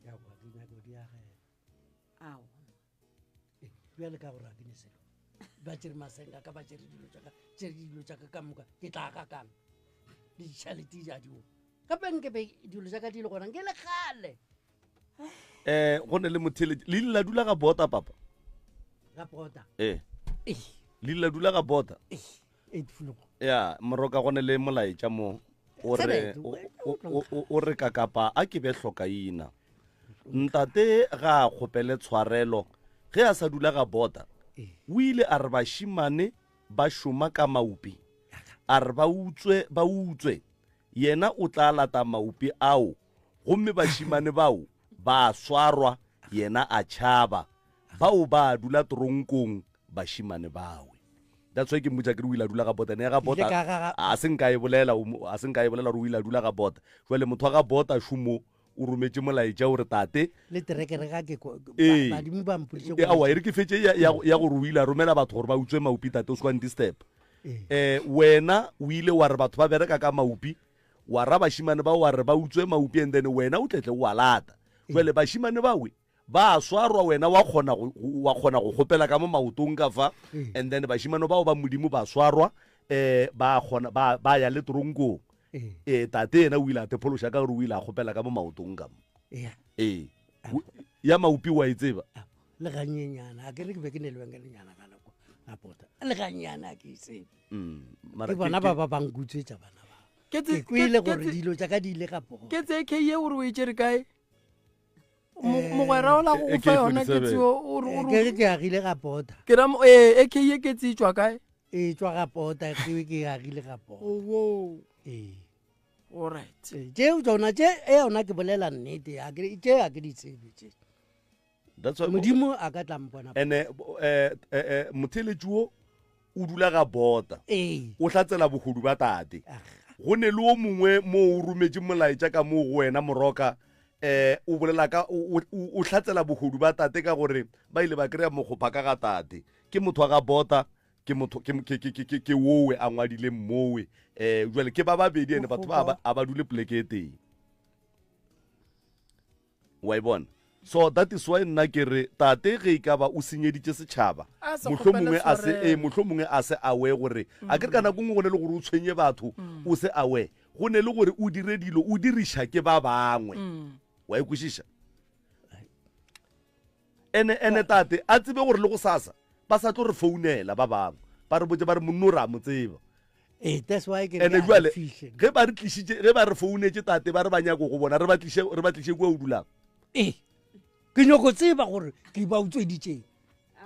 Aowa, ke nyaka go di agela.
Aowa.
Eh, bjale ka gore a ke ne selo. Ba tšere masenga ka ba tšere dilo tša ka, tšere dilo tša ka ka moka, ke tla aga kang? Le ditšhelete di a di Gape nke be dilo tša ka di le gona, nke le kgale.
Eh, go ne le motheletši. Le ile la dula ga bota, papa?
Ga bota.
Eh. Le ile la dula ga bota?
Eh, floor.
Ya, moroka go ne le molaetša mo. O re o re ka kapa a ke be hlokaina. Ntate ga a kgopele tshwarelo ge a sa dula ga bota. O ile a re bashimane ba šoma ka maupi. A re ba utswe ba utswe. Yena o tla lata maupi ao Gomme bašemane bao ba swarwa, yena a tšhaba. Bao ba dula toronkong, bašemane bawe. That's why ke mmotša ke re o ile a dula ga bota. Ne ga bota a se nka e bolela, a se nka e bolela gore o ile a dula ga bota. Jwale motho wa ga bota šomo o rometše molaetša o re tate
le terekere ga ke
ee
badimo ba mpoditše
aowa e re ke fetše ya gore o ile a romela batho gore ba utswe maupi tate o se kwa disturb eh wena o ile wa re batho ba bereka ka maupi Wa ra bašimane bao wa re ba utswe maupi and then wena o tletle o a lata. Jwale bašimane bawe ba a swarwa wena wa kgona go wa kgona go kgopela ka mo maotong ka fa and then bašimane bao ba Modimo ba swarwa eh ba kgona ba ba ya le toronkong. Eh tate yena o ile a te phološa ka gore o ile a kgopela ka mo maotong ka mo. Ee. Ya maupi wa e tseba?
Le ganyenyana a ke re ke be ke ne lebenkelenyana ka nako a pota le ganyenyana a ke e tsebe.
Mm,
ke bona ba ba ba nkutswetša bana ba ke kwele gore dilo tša ka di ile ga pogo
ke tse ke ye gore o e tšere kae eh, mogwera o la go fa yona ke tseo o
re ke ke agile ga pota
ke ra eh e ke ye ke tse tswa kae
e tswa ga pota ke ke agile ga pota
oh
ee
all right
tšeo tsona tše e yona ke bolela nnete a ke tše a ke di tsebe tše
That's why
modimo a ka tla mpona
ene eh, eh, eh, motheletši wo o dula ga bota
ee
o hlatsela bogodu ba tate go ne le o mongwe mo o rometše molaetša ka moo go wena moroka eh o bolela ka o hlatsela bogodu ba tate ka gore ba ile ba kry-a mokgopha ka ga tate ke motho wa ga bota ke motho ke ke ke ke ke wowe a ngwadileng mowe eh jwale ke ba babedi ene batho ba a ba dule poleke e tee Wa e bona? So that is why nna ke re tate ge e ka ba o senyeditše setšhaba,
A se
mohlomongwe
kgopele
a se ee,
tshwarelo.
mohlomongwe a se aware gore a ke re ka nako nngwe go ne le gore o tshwenye batho o se aware. go ne le gore o dire dilo o diriša ke ba bangwe mm. wa e kwešiša ene ene tate a tsebe gore le go sasa ba sa tlo re founela ba bangwe ba re botse ba re monno re a mo tseba
ee that's why ke
ene jale ge ba re tlišitše ge ba re founetše tate ba re ba nyako go bona re ba tliše re ba tliše kua o dulang
ee ke nyoko tseba gore ke ba utsweditšeng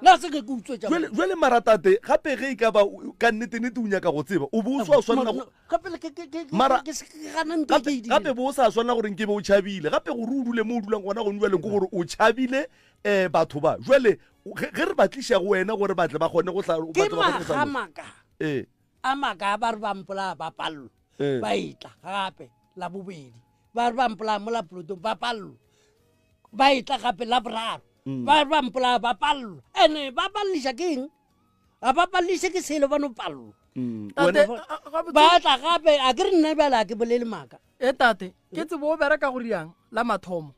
na se ke ke utswetša
jale mara tate gape ge e ka ba ka nnete-nnete o nyaka go tseba o bo o sa swanela gape bo o sa swanela gore nke be o tšhabile gape gore o dule mo o dulang gona gone jale ke gore o tšhabile um batho ba jale ge re ba tliša go wena gore batle ba kgone go
ke magamaka ee a maka ba re ba mpolaya ba pallo ee. ba etla gape la bobedi ba re ba mpolaya mo la polotong ba pallo ba etla gape la boraro mm. ba re ba mpolaya ba pallo ene ba palliša ke eng ga ba palliše ke selo ba no pallo
mm.
ba tla gape a ke re nna bjale a ke bolele maaka
e tate ke tsebo o bereka go riang la mathomo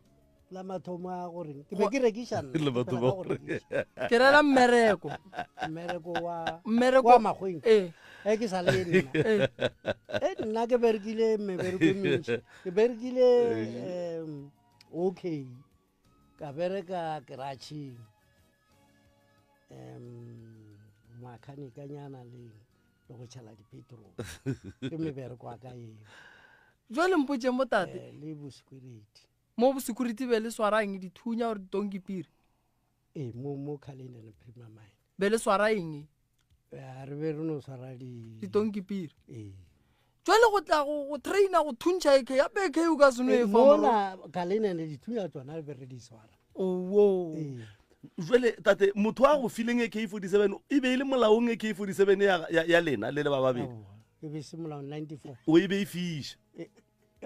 la mathomo a goreng ke be ke rekiša nna
Le batho ba gore.
ke rela mmereko
mmereko wa
mmereko
wa magweng
ee
e ke sa le nna
ee
e nna ke berekile mebereko e mentši ke berekile um okay ka bereka keratšheng um makhanikanyana le le go tšhela dipetrol ke mebereko a ka eo
jale mpotše mo tate
Eh, le bosecurity
mo bosecurity be le swara eng dithunya gore ditonki piri
ee mo mo Cullinan Premier Mine
be le swara eng
Ya, re be re no swara di
ditonki piri
ee
jale go tla go go traina go thuntšha ak gape ak o ka seno
Eh,
e fa moro
mola Cullinan dithunya tsona re be re di swara
owo
ee
jale tate motho a go fileng ak 47 e be e le molaong ak 47 ya, ya, ya lena le le ba babedi
Aowa, e be se molao 94
o e be e fiša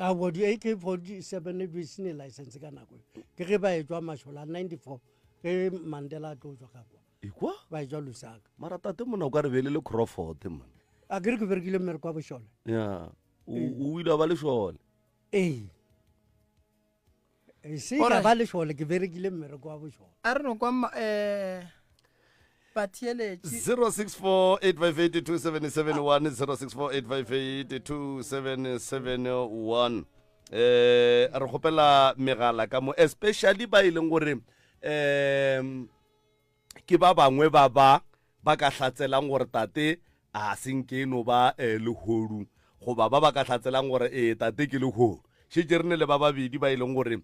aowa di ak 47 e be se ne license ka nako eo. ke ge ba etswa mašola 94 ge mandela a tlo tswa ka kwa
ekwa
ba etswa lusaka
mara tate mona o ka re be le le crawford man
a ke re ke berekile mmereko wa bošole
ya o o ile wa ba lešole
ee E se ka ba lešole ke berekile mmereko wa bošole
a re no kwa um batheeletši
0648582771 0648582771 eh re kgopela megala ka mo especially ba e leng gore um ke ba bangwe ba ba ba ka hlatselang gore tate a se nke e no ba um lehodu goba ba ba ka hlatselang gore ee tate ke lehodu šetše re ne le ba babedi ba e leng gore um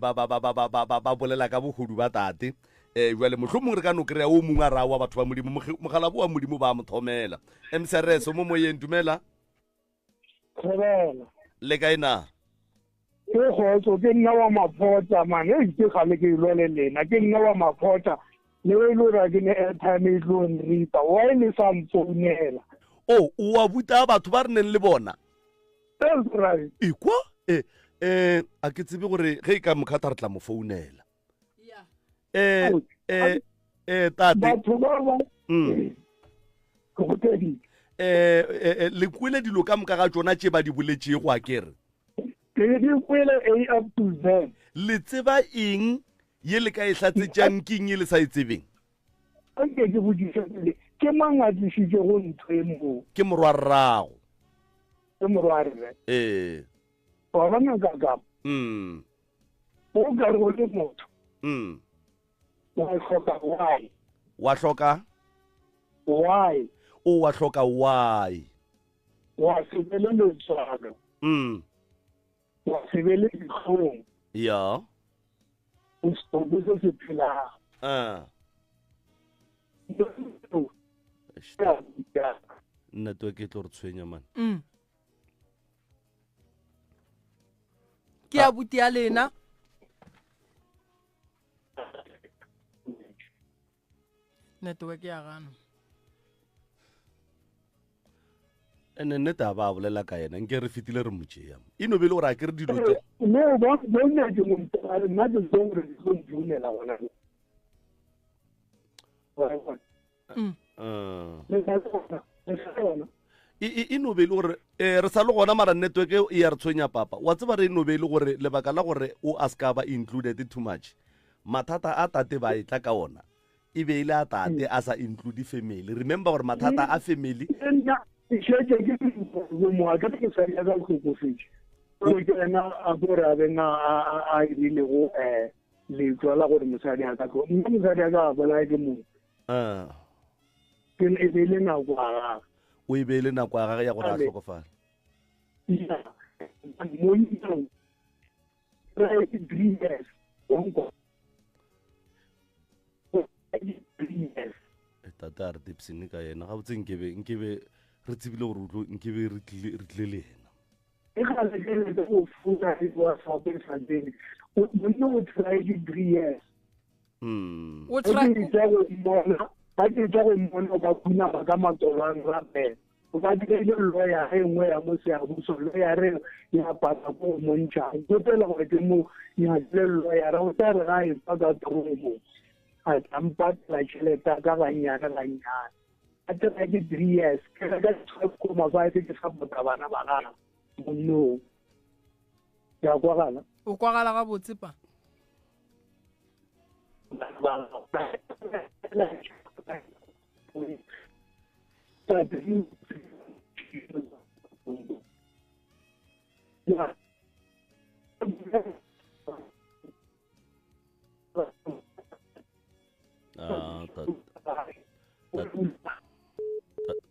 ba, ba, ba, ba, ba, ba, ba, ba bolela ka bohodu ba tate um jale mohlomongwe re ka no kry-a o mongwe a raya wa batho ba modimo mogalabo wa modimo ba mo thomela mcrs o mo moyeng dumela
Thobela.
Le kae na?
Ke kgotso, ke nna wa maphota man. Ei ke gale ke ilwa le lena. Ke nna wa maphota. Le e le gore ke ne airtime e tlo nripa. Why le sa mfounela?
O, o wa buta batho ba re neng le bona.
That's right.
Ekwa? Eh, eh, a ke tsebe gore ge e ka mokhatha re tla mo founela. Eh, eh, eh, tate.
Batho ba ba. Ke go teditse.
Eh, eh, eh, le kwele dilo ka moka ga tšona tše ba di boletšego a kere.
Ke di kwele A up to Z.
Le tseba eng ye le ka e hlatsetšang ke eng ye le sa e tsebeng?
Anke ke botšiše pele, ke mang a tlišitšego ntho e moo?
Ke morwarrago.
Ke morwarre.
Ee.
Wa bona kakam? O ka re o le motho. Wa hloka why?
Wa hloka?
Why?
O wa hloka why?
Wa se be le letswalo. Wa se be le dihlong.
Ya.
O setopo se se phelago.
Ah. Network e tlo re tshwenya man.
Ke abuti ya lena. Network ya gana.
Ene nnete a ba a bolela ka yena nke re fetile re mo tšea. E no be le gore a ke re dilo tše.
No ba bona ke mo ntse nna ke tsong re tlo ntumela gona.
Mm.
E, e, e no be e le gore um re sa le gona mara network e ya re tshwenya papa wa tseba re e no be e le gore lebaka la gore o a se ka ba included too much mathata a tate ba e tla ka ona e be e le a tate a sa include family remember gore mathata a family
le Ke šetše ke moa ke ke sa ya ka hlokofetše. Gore ke yena a ko re a beng a a irilego um letswa la gore mosadi a ka tlo. Nna mosadi a ka bolaye ke mongwe.
Ah.
Ke e be le nako ya gagwe.
O e be le nako ya gagwe ya gore a hlokofale.
Ya. Monna re three years.
Eh, tate a re tipsene ka yena gabotse nkebe nkebe re tsebile gore o nkebe re tlile le yena
e gale ke le go funa le wa sa ke sa tsene monna o try di three years
mm
o try
go mmona ba ke tsa go mmona ba khuna ba ka matolwang rapela O ka dirile lawyer e nngwe ya mo Seabuso, lawyer e ya paka ko go montšha. Nkopela gore ke mo nyakile lawyer, o tla re ga e tswa ka tronkong a tla mpatela tšhelete ya ka gannyane gannyane. A tira ke three years, ke reka 12.5 ke support-a bana ba gagwe monnong. Ke a kwagala?
O kwagala gabotse pa.
Bana ba gagwe.
Ah,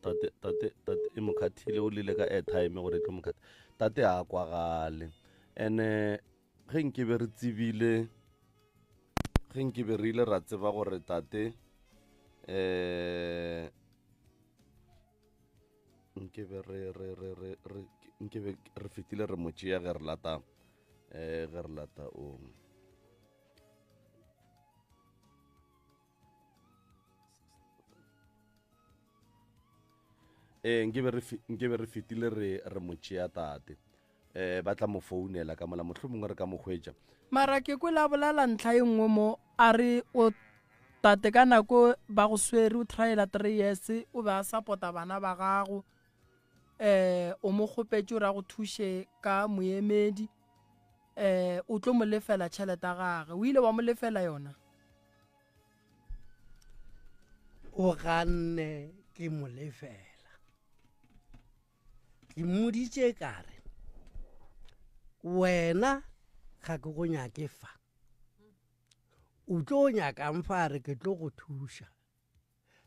tate tate tate e mo khathile o lile ka airtime gore e tlo mo khatha tate a kwagale ene ge nkebe re tsebile ge nkebe re ile ra tseba gore tate um nkebe re re re re re nkebe re fetile re mo tšea ge re lata um ge re lata o ee nkebe re nkebe re fetile re re mo tšea tate eh ba tla mo founela ka mola mohlomongwe re ka mo hwetša
mara ke kwele a bolela ntlha e nngwe mo a re o tate ka nako ba go swere o tryela three years o be a support-a bana ba gago eh o mo kgopetše gore a go thuše ka moemedi eh o tlo mo lefela tšhelete ya gage o ile wa mo lefela yona
O ganne ke mo lefela. Ke mmoditše ka re, wena ga ke go nyake fa. O tlo nyakang fa a re ke tlo go thuša.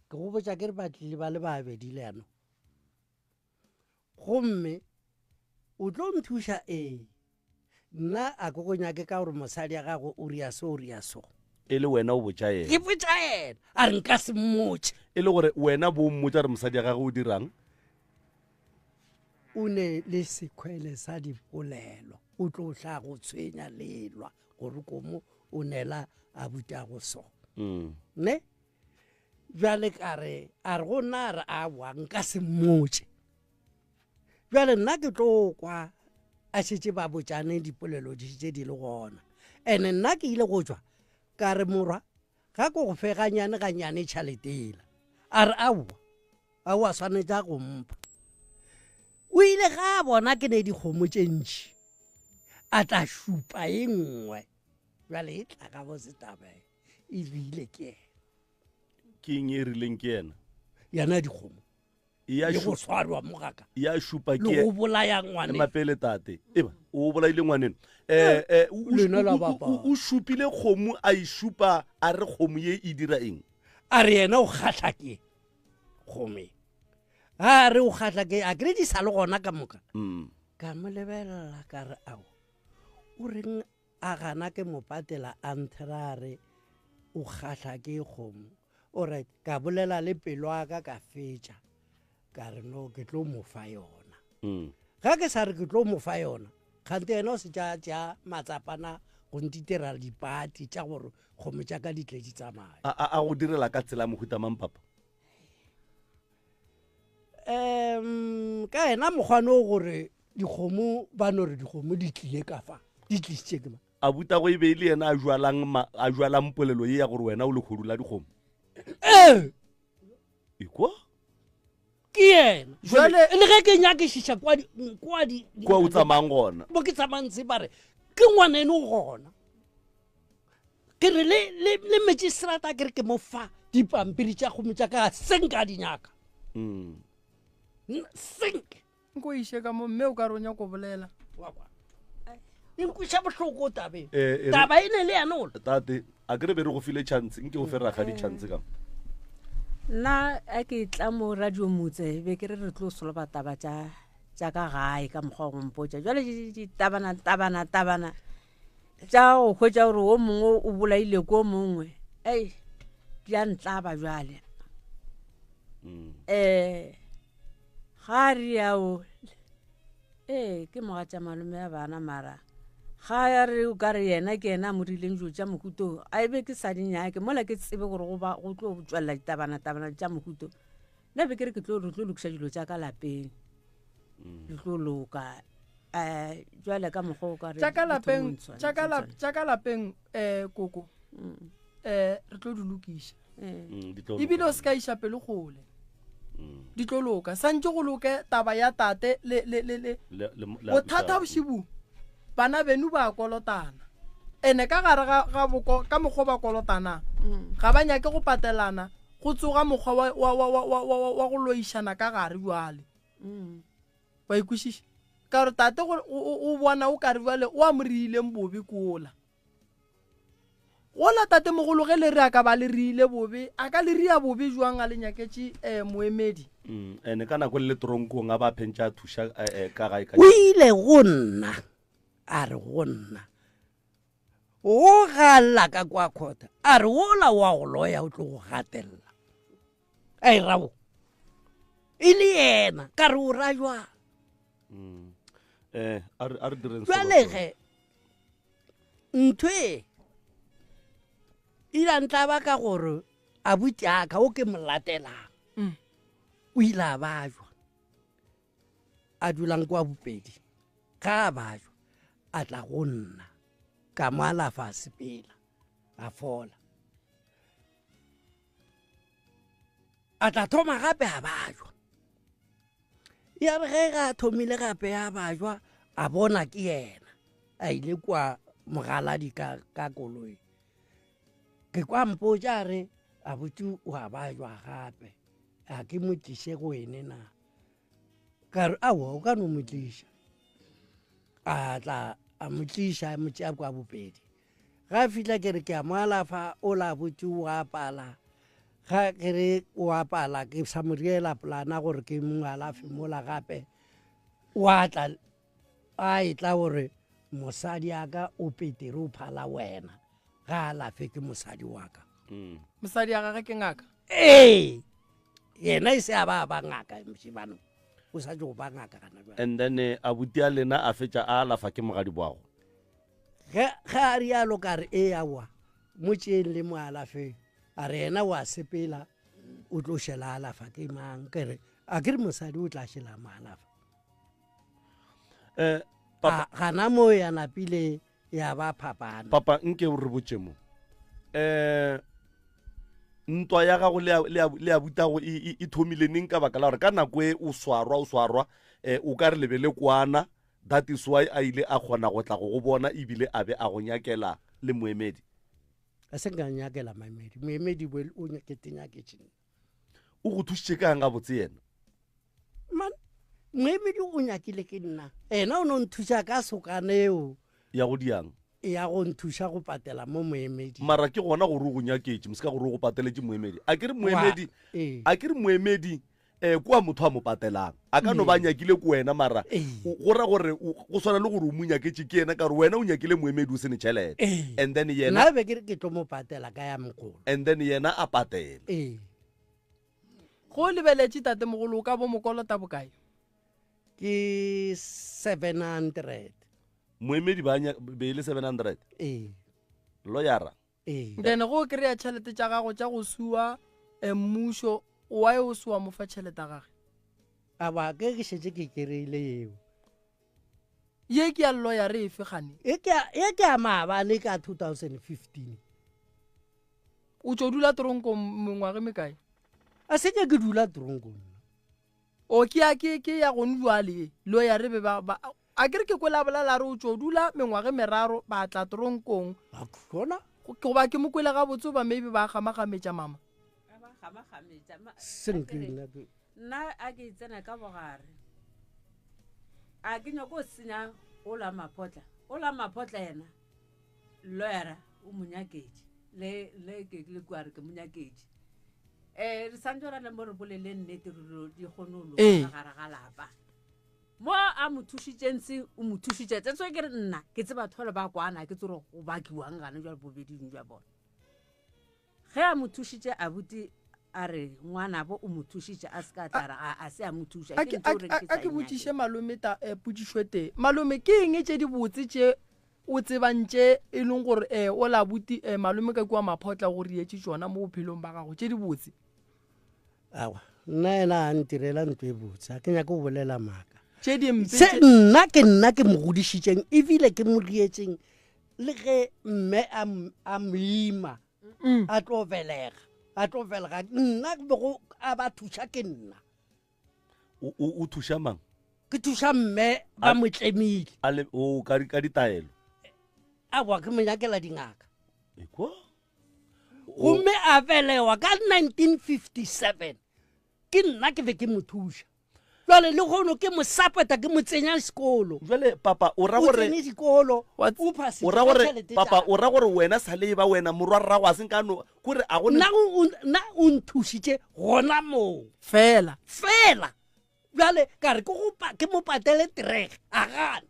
Ke go botša ke re ba tlile ba le babedi le yano. Gomme o tlo nthuša ee. Nna a ke go nyake ka gore mosadi ya gago o ria so o ria so.
E le wena o botša yena.
Ke botša yena a re nka se mmotše.
E le gore wena bo mmotša gore mosadi ya gagwe o dirang?
O ne le sekhwele sa dipolelo o tlo hla go tshwenya lelwa gore komo o nela a butago so.
Mm.
Ne? Bjale ka re a re go nna a re awa nka se mmotše. Bjale nna ke tlo kwa a šetše ba botšane dipolelo di šetše di le gona. Ene nna ke ile go tšwa ka re morwa ga ko go fe ganyane ganyane tšhalete ela. A re aowa, aowa swanetša go mpha. O ile ga a bona ke ne dikgomo tše ntši a tla šupa e nngwe. Bjale e tla ga botse taba e e rile ke yena.
Ke eng e rileng ke yena?
Yena dikgomo.
Ya
le go swarwa mo gaka
ya šupa
le go bolaya ngwane
mapele tate eba o bolaile ngwaneno eh eh
lena la bapa
o šupile kgomo a e šupa a re kgomo ye e dira eng
a re yena o kgahla ke kgome a re o kgahla ke a kere di sa le gona ka moka
mm.
ka mo lebelela ka re ao o reng A gana ke mo patela a nthera a re o kgahla ke kgomo. O re ka bolela le pelo ya ka ka fetša ka re no ke tlo mo fa yona.
Mm.
Ga ke sa re ke tlo mo fa yona kgante yena o se tša tša matsapana go ntitera dipati tša gore kgomo tša ka di tle di tsamaye.
A, a, a go direla ka tsela mohuta mang papa?
Um ka yena mokgwane o gore dikgomo ba no re dikgomo di tlile ka fa di tlisitše ke ma
a butago e be e le yena a jwalang a jwalang polelo ye ya gore wena o lekgodu la dikgomo
ee
ekwa
ke yena
Jwale
le ge ke nyakišiša kwa kwa di
kwa o tsamayang gona
mo ke tsamayang tse ba re ke ngwaneno gona ke re le le le magistrata ke re ke mo fa dipampiri tša kgomo tša ka se nka di nyaka
mm.
Sink.
Nko iše ka mo mme o ka re o nyako bolela.
Wa kwa. E nkweša bohloko tabe.
Eh, e re-
Taba e ne le yane ola.
Tate, a ke re be re go file chance, nke o fe rakgadi chance ka mo.
Nna a ke tla mo radio motse be ke re re tlo soloba taba tša tša ka gae ka mokgwa wa go mpotša jale ditabana tabana tabana tša go hwetša gore o mongwe o bolaile ko mongwe ei di a ntlaba jale um ga a riao ee ke mogatša malome ya bana mara ga ya re o ka re yena ke yena a mo rileng dilo tša mohuto a ebe ke sa di nyake mola ke tsebe gore go ba go tlo tswelela ditabana tabana tša mohuto nna be ke re ke tlo re tlo lokiša dilo tša ka lapeng di tlo loka um jwale ka mokgwa o ka re
tša ka
di
lapeng
thomong tshwane,
tša ka lap-
tshwane.
tša ka lapeng um koko um re tlo di lokiša
Mm, di tlo
ebile
loka.
o se ka iša pelo kgole di tlo loka santse go loke taba ya tate le le le le
Le- le- le-
bothata bošibung bana beno ba kolotana ene ka gare ga ga boko ka mokgwa ba kolotanang ga ba nyake go patelana go tsoga mokgwa wa wa wa wa wa wa wa go loišana ka gare jwale wa ikwešiša ka gore tate go o bona o kare jwale o a mo riileng bobe kola gola tatemogolo ge le re a ka ba le riile bobe a ka le ria bobe jwang a le nyaketše um moemedi
Mm, ene ka nako le le tronkong a ba phentše a thuša eh, eh, ka gae ka
o ile go nna a re go nna o galla ka kwa khota a re ola wa go loya o tlo go gatelela a e rabo e le yena ka re o ra jwang
Mm. eh a re a re direng
jwale ge ntho e ile a ntla ba ka gore abuti aka o ke mo latelang o ile a bajwa a dulang kwa bopedi ga a bajwa a tla go nna ka mo alafa a sepela a fola a tla thoma gape a bajwa ya re ge ga a thomile gape a bajwa a bona ke yena a ile kwa mogaladi ka, ka koloi ke kwa mpotša a re a botse o a bajwa gape a ke mo tliše go ene na ka re aowa o ka no mo tliša a tla a mo tliša a mo tšea kwa bopedi ga fihla ke re ke a mo alafa o la botse o apala ga ke re o apala ke sa mo riela polana gore ke mo alafe mola gape o a tla a e tla gore mosadi a ka o petere o phala wena ga alafe ke mosadi wa ka
Mm.
mosadi ya gage ke ngaka
ee yena e se a ba a ba ngaka mošebano o sa tlo ba ngaka gana jwale
and then eh, abuti a lena a fetša a alafa ke mogadi boago
ge ge a rialo ka re ee aowa mo tšeeng le mo alafeng a re yena wa sepela o tlo šela alafa ke mang ke re a ke re mosadi o tla šela mo alafa
eh papa
A- gana mo ya napile ya ba phapano
papa nke o re botše mo eh ntwa ya gago le ya- le ya- le ya butago e e- e thomile neng ka baka la gore ka nako e o swarwa o swarwa eh o ka re lebele kwana that is why a ile a kgona go tla go go bona ebile a be a go nyakela le moemedi
a se nka nyakela moemedi moemedi bo o ke tenyaketše nna.
o go thušitše kang gabotse yena
man moemedi o nyakile ke nna ena o no nthuša ka sokaneo
ya go diang
ya go nthuša go patela mo moemedi
mara ke gona gore o go nyaketše moseka gore o go pateletše moemedi a ke re moemedi
ee.
a ke re moemedi um kua motho a mo patelang a ka no ba nyakile ko wena mara
Ee.
go ra gore go swana le gore o mo nyaketše ke yena ka gore wena o nyakile moemedi o sene tšhelete
Ee.
and then yena
nna be ke re ke tlo mo patela ka ya mogolo
and then yena a patela
ee
go o lebeletše tatemogolo o ka bo mokolota bokae
ke 700
moemedi ba be e le 700
ee
lawyera
ee
then go o kry-a tšhelete tša gago tša go sua eh, mmušo wa e o se wa mo fa tšhelete ya gage
aba ke ke šetše ke kry-ile eo
ye ke ya lawyer efe gane
e ke ya- e ke ya maabane ka 2015
o tšo dula toronkong mengwaga e mekae
a se ke ke dula toronkong
o ke ya ke ke ya gone jwale ye lawyer be ba ba a ke re ke kwele a bolela re o tšo dula mengwaga e meraro ba tla toronkong
gona
goba ke mo kwele gabotse ba maybe ba gamagametša mama
Ba gamagametša,
senke nna ke-
Nna a ke tsena ka bogare. A ke nyako senya o la maphotla. O la maphotla yena. Lawyer o mo nyaketše. Le le ke le kwa re ke mo nyaketše. Eh re santse ra le mo re bolele nnete re di kgone go loka ka gare ga lapa. Mo a mo thušitšeng se o mo thušitše. Tse tsoe ke re nna ke tseba thole ba kwana ke tsore go bakiwang gane jwa bobeding jwa bona. Ge a mo thušitše abuti a re ngwanabo o mo thušitše a se ka tla re a se a mo thuša.
A ke a ke botšiše malome ta eh, potšišo tee. Malome ke eng tše dibotse tše o tsebang tše e leng gore eh, o la buti eh, malome ka kua maphotla go rietše tšona mo bophelong ba gago tše dibotse?
Awa, nna ena a ntirela ntlo e botse, a ke nyake go bolela maaka.
Tše dimpe
Se nna ke nna ke mo godišitšeng ebile ke mo rietseng le ge mme a moima mm. a tlo belega a tlo belega nna bego a ba thuša ke nna
o thuša mang
ke thuša mme ba mo tlemile
ka ditaelo
a boa ke mo nyakela dingaka gomme a belewa ka 1957 ke nna ke be ke mo thuša jale le gono ke mo sapeta ke mo tsenya sekolo
jale papa o ra gore
tsene dikolo o phasitse
o ra gore papa o ra gore wena sa le ba wena morwa rrago a seng ka no kore a go
nna nna o nthušitše gona moo
fela
fela jale ka re ke go ke mo patele terege a gana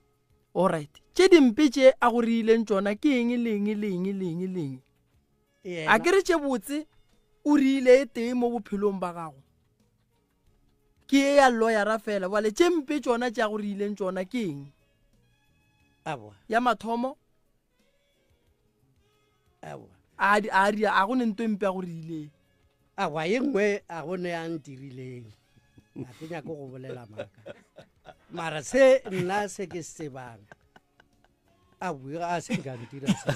alright tše dimpe tše a go riileng tšona ke eng le eng le eng le eng le eng a ke re tše botse o riile e tee mo bophelong ba gago ke e ya loyara fela bale tše mpe tšona tša go riileng tšona ke eng ya mathomo a a go ne nto e mpe ya go riileng
awa ye nngwe a go ne a ntirileng a ke nyake go bolela maaka mara se nna se ke se tsebang a bue a se nka ntira se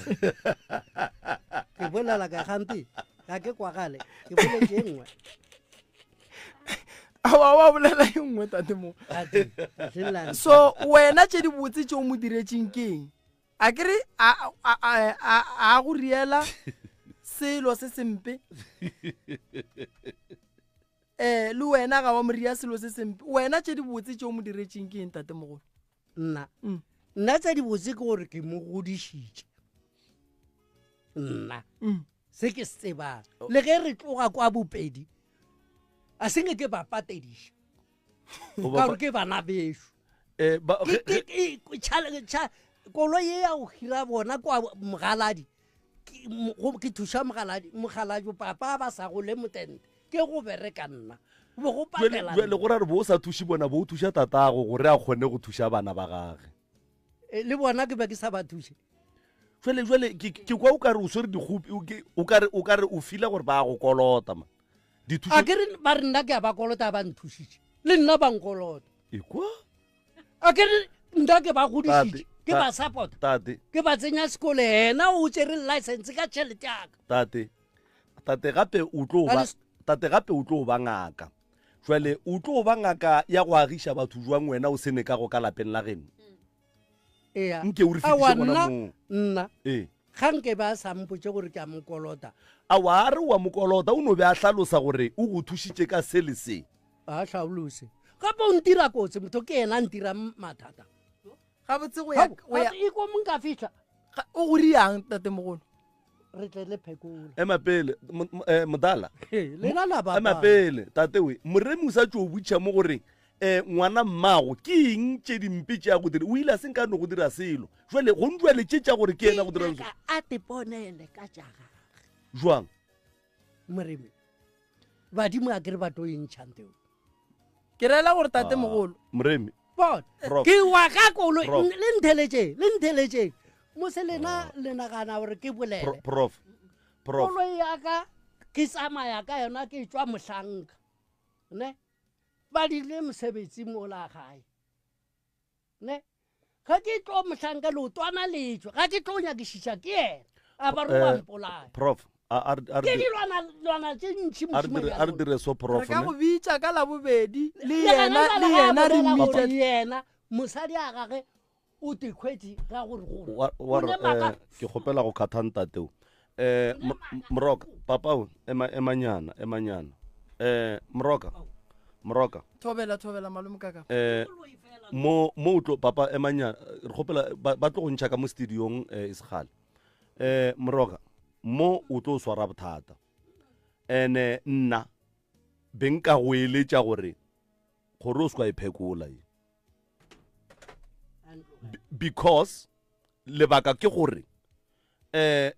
ke bolela ka gampe ga ke kwagale ke boletse e nngwe
awa wa bolela e nngwe tate mo so wena tše di botse tše o mo diretseng ke eng a kere a go riela selo se sempe um le wena ga wa mo ria selo se sempe wena tše di botse tše o mo diretseng ke eng tate mogolo
nna mm. nna tse di botse ke gore ke mo godišitše nna mm. se ke se tsebang oh. le ge re tloga kwa bopedi a senge ke ba patediša ka gore ke bana bešo
eh,
koloi e ya go hira bona kwa mogaladi ke thuša mogaladi papa ba sa gole motente ke go bereka nna bo go patela
jale go ra re bo o sa thuše bona bo o thuša tatago gore a kgone go thuša bana ba gage
e, le bona ke be ke sa ba thuše
jale jale ke kwa o kare o swere dikgopi o kare o kare o fila gore ba go kolota ma
dithušo a ke re ba re nna ke a ba kolota ba nthušitše le nna ba nkolota
ekwa
a ke re nna ke ba godišitše ke ba support
tate
ke ba tsenya sekolo ena o tsere license ka tšhelete yaka
tate tate gape o tlo ba tate gape o tlo ba ngaka jwale o tlo ba ngaka ya go agiša batho jwang wena o sene ka go ka lapeng la geno
ea
nke o re
Aowa,
fetiše gona
nna
moo
nna
ee
ga nke ba sa mpotse gore ke a mo kolota
awa a re wa mo kolota o no be a hlalosa gore o go thušitše ka se le se
a tlhaolose gape o ntira kotsi motho ke ena a ntirang mathata
gabotse go ya go ya
e ko mong ka fitlha
o go riang tatemogolo
re tle le phekola
ema pele eh, modala
lena la ba
ema pele tatewe moremi o sa tšo botšha mo gore um ngwana mmago ke eng tše dimpe tše a go dira o ile a se nka no go dira selo jale go njwale tše tša gore ke ena go dira
a teponele ka tša gage
jwang
moremi badimo a kere ba tlo e ntšhang teo
ke rela gore tate ah, mogolo
moremi
bona ke wa ka kolo le ntheletšeng le ntheletšeng mose lena ah. le nagana gore ke bolele
prof
prof koloi ya ka ke tsamaya ka yona ke tswa mohlanka ne ba dirile mosebetsi mola gae ne ga ke tlo mohlanka leotwana letswe ga ke tlo nyakišiša ke yena a ba re wa
eh,
mpolaya
prof
ke dilwanalwana tse ntšhi
a re dire so prof
re ka go bitša ka labobedi le yena le yena re mmitša
yena mosadi a gage o tekhwetsi ga gore
gore eh, ke kgopela go kgatha ntateo um moroka papao ema emanyana emanyana um moroka Moroka.
Thobela, thobela, malome kaka.
Eh, mo mo o tlo papa emanya re kgopela ba ba tlo go ntšha ka mo studiong eh, e segale. Eh, Moroka, mo o tlo swara bothata. Ene nna be nka go eletša gore gore o se kwa e phekola ye. Because lebaka ke gore eh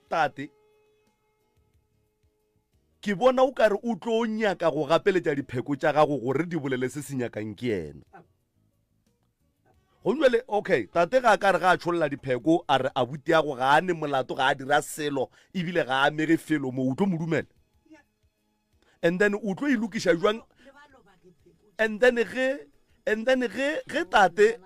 tate Ke bona o kare o tlo nyaka go gapeletša dipheko tša gago gore di bolele se se nyakang ke yena. Go jwale, okay, tate ga a ka re ga a tšholla dipheko a re abutiago ga a ne molato, ga a dira selo ebile ga a amege felo mo, o tlo mo dumela? And then o tlo e lokiša jwang? And then ge, and then ge, ge tate,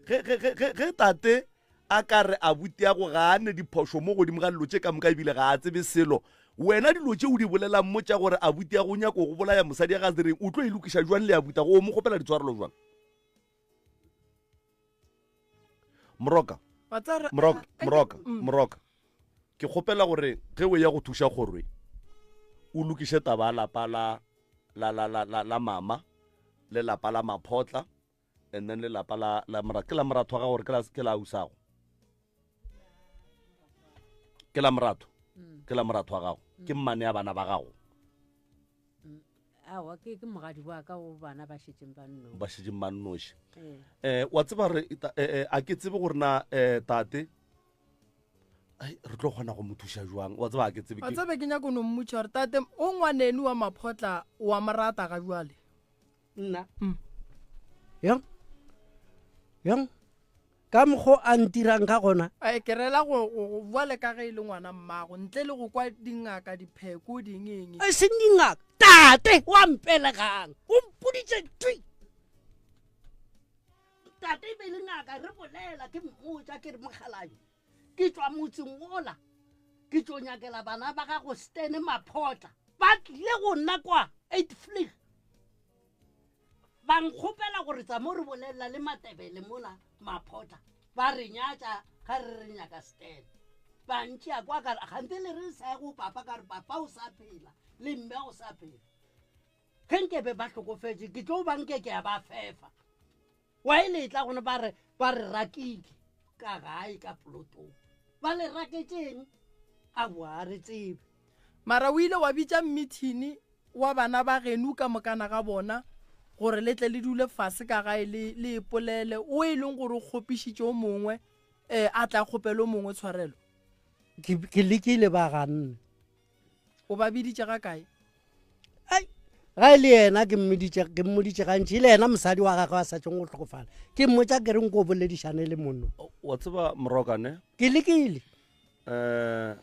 ge, ge, ge, ge, ge tate a ka re abutiago ga a ne diphošo mo godimo ga dilo tše ka moka ebile ga a tsebe selo, wena dilo tše o di bolelang mo tša gore abutiago o nyako go bolaya mosadi ya ga direng, o tlo e lokiša jwang le abutago? O mo kgopela ditshwarelo jwang? Moroka, Moroka, Moroka, Moroka, ke kgopela gore ge o ya go thuša kgorwe o lokiše taba ya lapa la la la la la la mama le lapa la maphotla and then le lapa la la mora ke la moratho wa gago gore ke la ke la ausago ke la moratho mm. ke la moratho wa gago ke mm. mmane ya bana ba gago
mm. awa ke ke mogadi wa ka o bana ba šetseng ba nnoši
ba šetseng ba nnoši eh. eh wa tseba re eh, eh, a ke tsebe gore na eh tate ai re tlo kgona go mo thuša jwang wa tseba a ke tsebe
ke tsebe ke nyako no mmutša gore tate o ngwaneno wa maphotla wa morata ga jwale
nna mm. yang yang ka mokgo a ntirang ka gona
e ke rela go bua le ka ge e le ngwana mmago ntle le go kwa dingaka dipheko ding eng
e seng dingaka tate wa mpelegang o mpoditse twi tate e be le ngaka re bolela ke mmotsa ke re mogalayo ke tswa motseng ola ke tso nyakela bana ba gago stene maphotla ba tlile go nna kwa eight flig ba nkgopela gore tsa mo re bolelela le matebele mola maphotla ba re nyatša ga re re nyaka stene ba ntšea kwa kare gante le re sa ye go papa ka re papa o sa phela le mme o sa phela ge nkebe ba hlokofetše ke tlo ba nke ke ya ba fefa Wa e letla gone ba re ba re rakile ka gae ka polotong. Ba le raketšeng? Aowa, a re tsebe.
Mara o ile wa bitša mmithini wa bana ba geno ka mokana ga bona gore le tle le dule fase ka gae le le ipolele, o e leng gore o kgopišitše o mongwe um a tla kgopele o mongwe tshwarelo.
Ke, ke lekile ba ganne.
O ba biditše ga kae?
Ai, ga e le yena ke mmiditše ke mmoditše gantši e le yena mosadi wa gagwe a sa tšong go hlokofala ke mmotša ke reng ko boledišane le monno
wa tseba morokane
ke lekile
um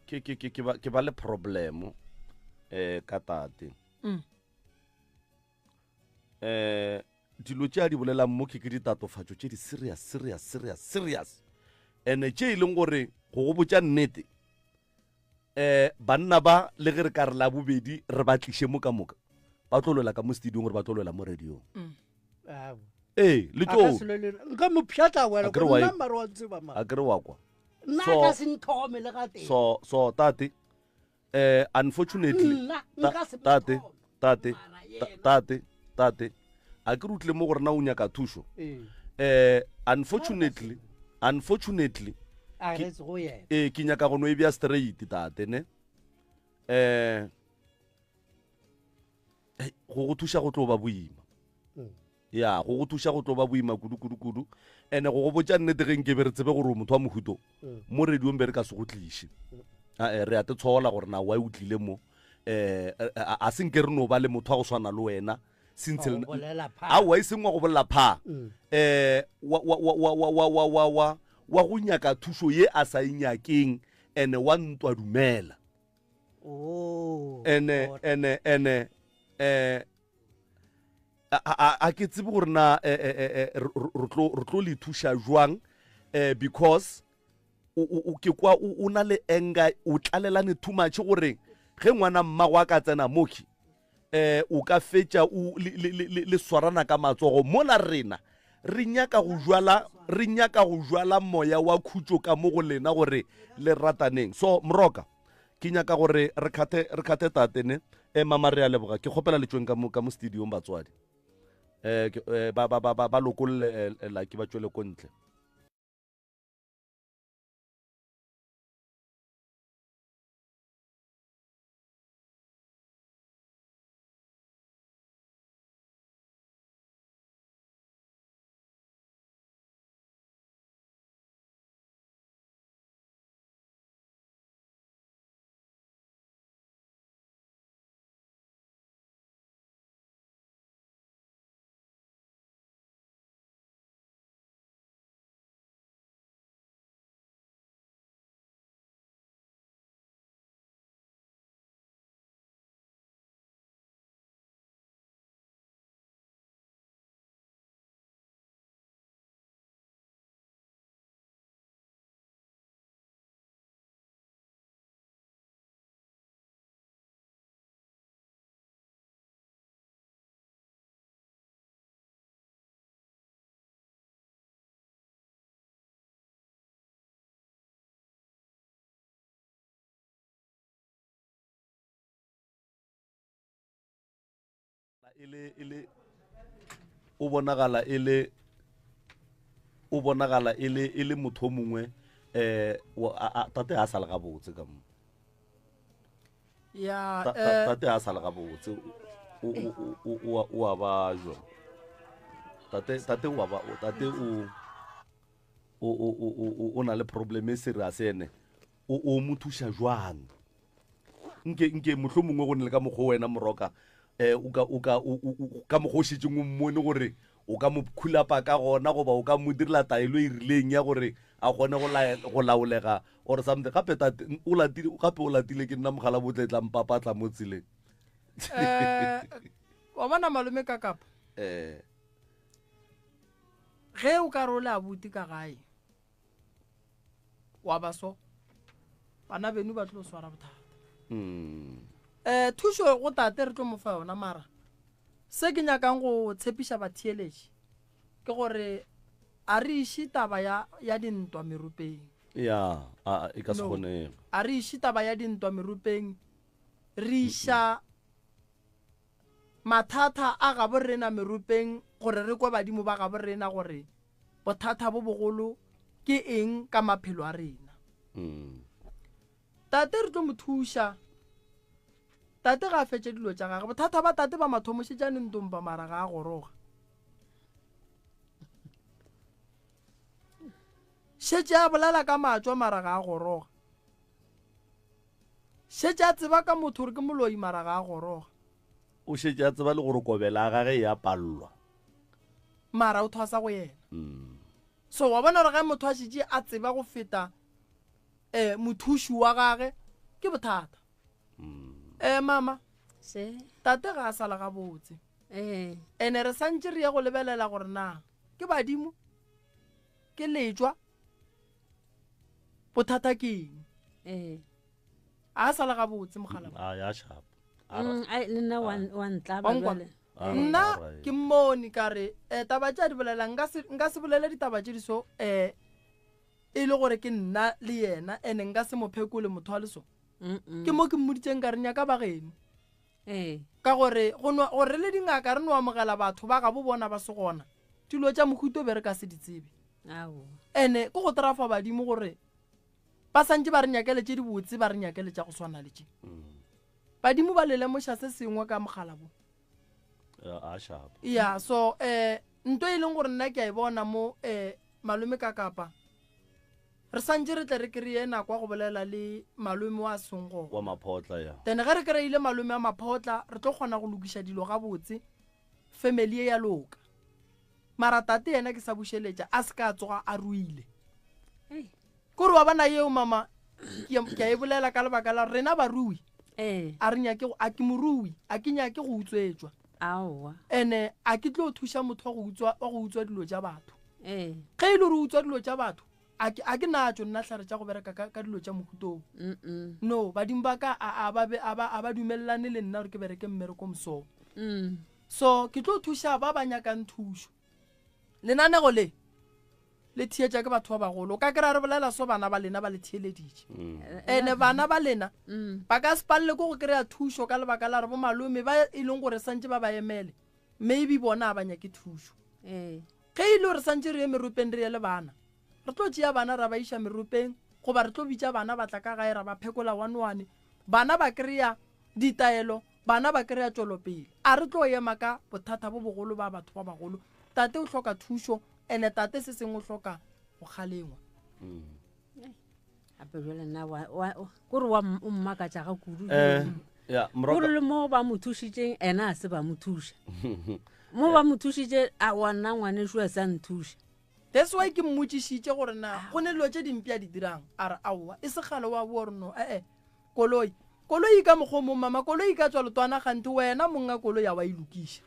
ke ke ke ke ba ke ba le problemo eh ka tate mm. Eh dilo tše a di bolelang mo ke ke ditatofatšo tše di serious serious serious serious ene tše e leng gore go go botša nnete eh banna ba le ge re ka re la bobedi re ba tliše mo ka moka ba tlo lwela ka mo studiong gore ba tlo lwela mo radiong mm. ee le tlo
nka mo pšhatla wena nna mare wa tseba
ma a kere wa kwa
nna ka se nthome le ga teng
so so tate eh unfortunately tate tate tate tate a ke rutle mo gore na o nyaka thušo eh unfortunately unfortunately ee ke nyaka go no e bja straight tate ne eh go go thuša go tlo ba boima mm. Ya, go go thuša go tlo ba boima kudu kudu kudu. Ene go go botša nnete ge nke be re tsebe gore o motho wa mohuto, mm. mo radiong be re ka se go tliše. Mm. Ae, re a te tshola gore na why o tlile mo. Eh, a se nke re no ba le motho wa go swana le wena. Since aowa e seng wa go bolela pha. Mm. Eh, wa wa wa wa wa wa wa wa wa wa go nyaka thušo ye a sa e nyakeng ene wa ntwa dumela.
Oh,
ene ene ene eh a ke tsebe gore na eh, eh, eh, re tlo le thuša jwang um because o ke kwa o na le anger o tlalelane too much gore ge ngwana mmago a ka tsena moki um o ka fetša o le swarana ka matsogo mola rena re nyaka go jwala re nyaka go jwala moya wa khutšo ka mo go lena gore le rataneng so moroka ke nyaka gore re kgathe re kgathe tate ne E mama re a leboga ke kgopela le tšweng ka mo ka mo studiong batswadi eh ba ba ba ba lokolle eh, like ba tšwele ko ntle. E le e le o bonagala e le o bonagala e le e le motho o mongwe eh tate a sa le gabotse ka mo
ya
tate a sa le gabotse o o o o a bajwa tate tate o ba tate o o o o o na le problem e serious ene o o mo thuša jwang nke nke mohlho mongwe go ne le ka mokgwa wena moroka um o ka o ka ka mokgwa o šetšeng o mmone gore o ka mo khulapa ka gona goba o ka mo direla taelo e rileng ya gore a kgone go laolega or something gape tate o latile gape o latile ke nna mogala botle tla mpapatla mo tseleng
um wa bona malome ka kapa
um
ge o ka re o le abuti ka gae wa ba so bana beno ba tlo swara bothata
um
thušo go tate re tlo mo fa yona mara se ke nyakang go tshepiša batheeletši ke gore a re iše taba ya, ya dintwa merupeng
ya a e ka se
No.
kgonege
a re iše taba ya dintwa merupeng re iša mathata a gabo rena merupeng gore re kwe badimo ba gabo rena gore bothata bo bogolo ke eng ka maphelo a rena.
Mm.
Tate re tlo mo thuša. Tate ga a fetše dilo tša gage. Bothata ba tate ba mathomo šetšane ntompa mara ga a goroga. Šetše a bolela ka matšwa mara ga a goroga. Šetše a tseba ka motho gore ke moloi mara ga a goroga.
O šetše a tseba le gore kobela ya gage e a pallwa.
Mara o thwasa go yena. So wa bona gore ge motho a šetše a tseba go feta um mothuši wa gage ke bothata. Um mama,
Se.
tate ga a sala gabotse.
Ee.
Ene re santše re ye go lebelela gore na ke badimo, ke letšwa, bothata ke eng.
Ee.
A sa le gabotse mogala.
A ya sharp.
Mm, le nna wa ntlaba jwale.
Nna ke mmone ka re um taba tše a di bolelang nka se bolele ditaba tše di so um e le gore ke nna le yena ene nka se mo phekole motho wa le so. Ke mo ke mmoditseng ka re nyaka ba geno.
Ee.
Ka gore gore le dingaka re no amogela batho ba gabo bona ba se gona dilo tša mohuto be re ka se di tsebe. Ene ke go trafa badimo gore ba santše ba re nyakele tše dibotse ba re nyakele tša go swana le tše. Badimo ba le lemoša se sengwe ka mogala bo. Ya so eh nto e leng gore nna ke a e bona mo eh malome ka kapa re santše re tle re kry-e nako ya go bolela le malome wa seng gona
wa maphotla ya
then ge re kry-ile malome wa maphotla re tlo kgona go lokiša dilo gabotse family e ya loka mara tate yena ke sa bušeletša a se ka tsoga a ruile kore wa bona yeo mama ke a e bolela ka lebaka la rena barui
ee.
a re nyake a ke morui a ke nyake go utswetšwa
aowa
ene a ke tlo thuša motho wa go utswa wa go utswa dilo tša batho
ee
ge e le gore o utswa dilo tša batho a ke a ke natšo nna hlare tša go bereka ka, ka dilo tša mohutong
Mm-mm.
no badimo ba ka a, a ba be- a ba a ba dumelelane le nna gore ke bereke mmereko mosong
Mm.
so ke tlo thuša ba ba nyakang thušo lenanego le. Le theetša ke batho ba bagolo. O ka kry-a re bolela so bana ba lena ba le theeleditše. Ene bana ba lena ba ka se palele ke go kry-a thušo ka lebaka la gore bo malome ba e leng gore santše ba ba emele, maybe bona ga ba nyake thušo. Ge e le gore santše re ye meropeng re ye le bana, re tlo tšea bana ra ba iša meropeng goba re tlo bitša bana ba tla ka gae ra ba phekola one one. Bana ba kry-a ditaelo, bana ba kry-a tšwelopele. A re tlo ema ka bothata bo bogolo ba batho ba bagolo. Tate o hloka thušo, ene tate se sengwe o hloka go kgalengwa.
Gape jale nna kore wa o mmakatša ga kudu.
Ya, Moroka.
Kore le mo ba mo thušitšeng, ena a se ba mo thuša. Mo ba mo thušitše, a wa nna ngwanešu a sa nthuša.
That's why ke mmotšišitše gore na go ne dilo tše dimpe a di dirang, a re aowa, e se kgale wa boa gore no, ee, koloi. Koloi ka mokgwa o mong, mama, koloi e ka tšwa letwana kganthe wena monga koloi a wa e lokiša.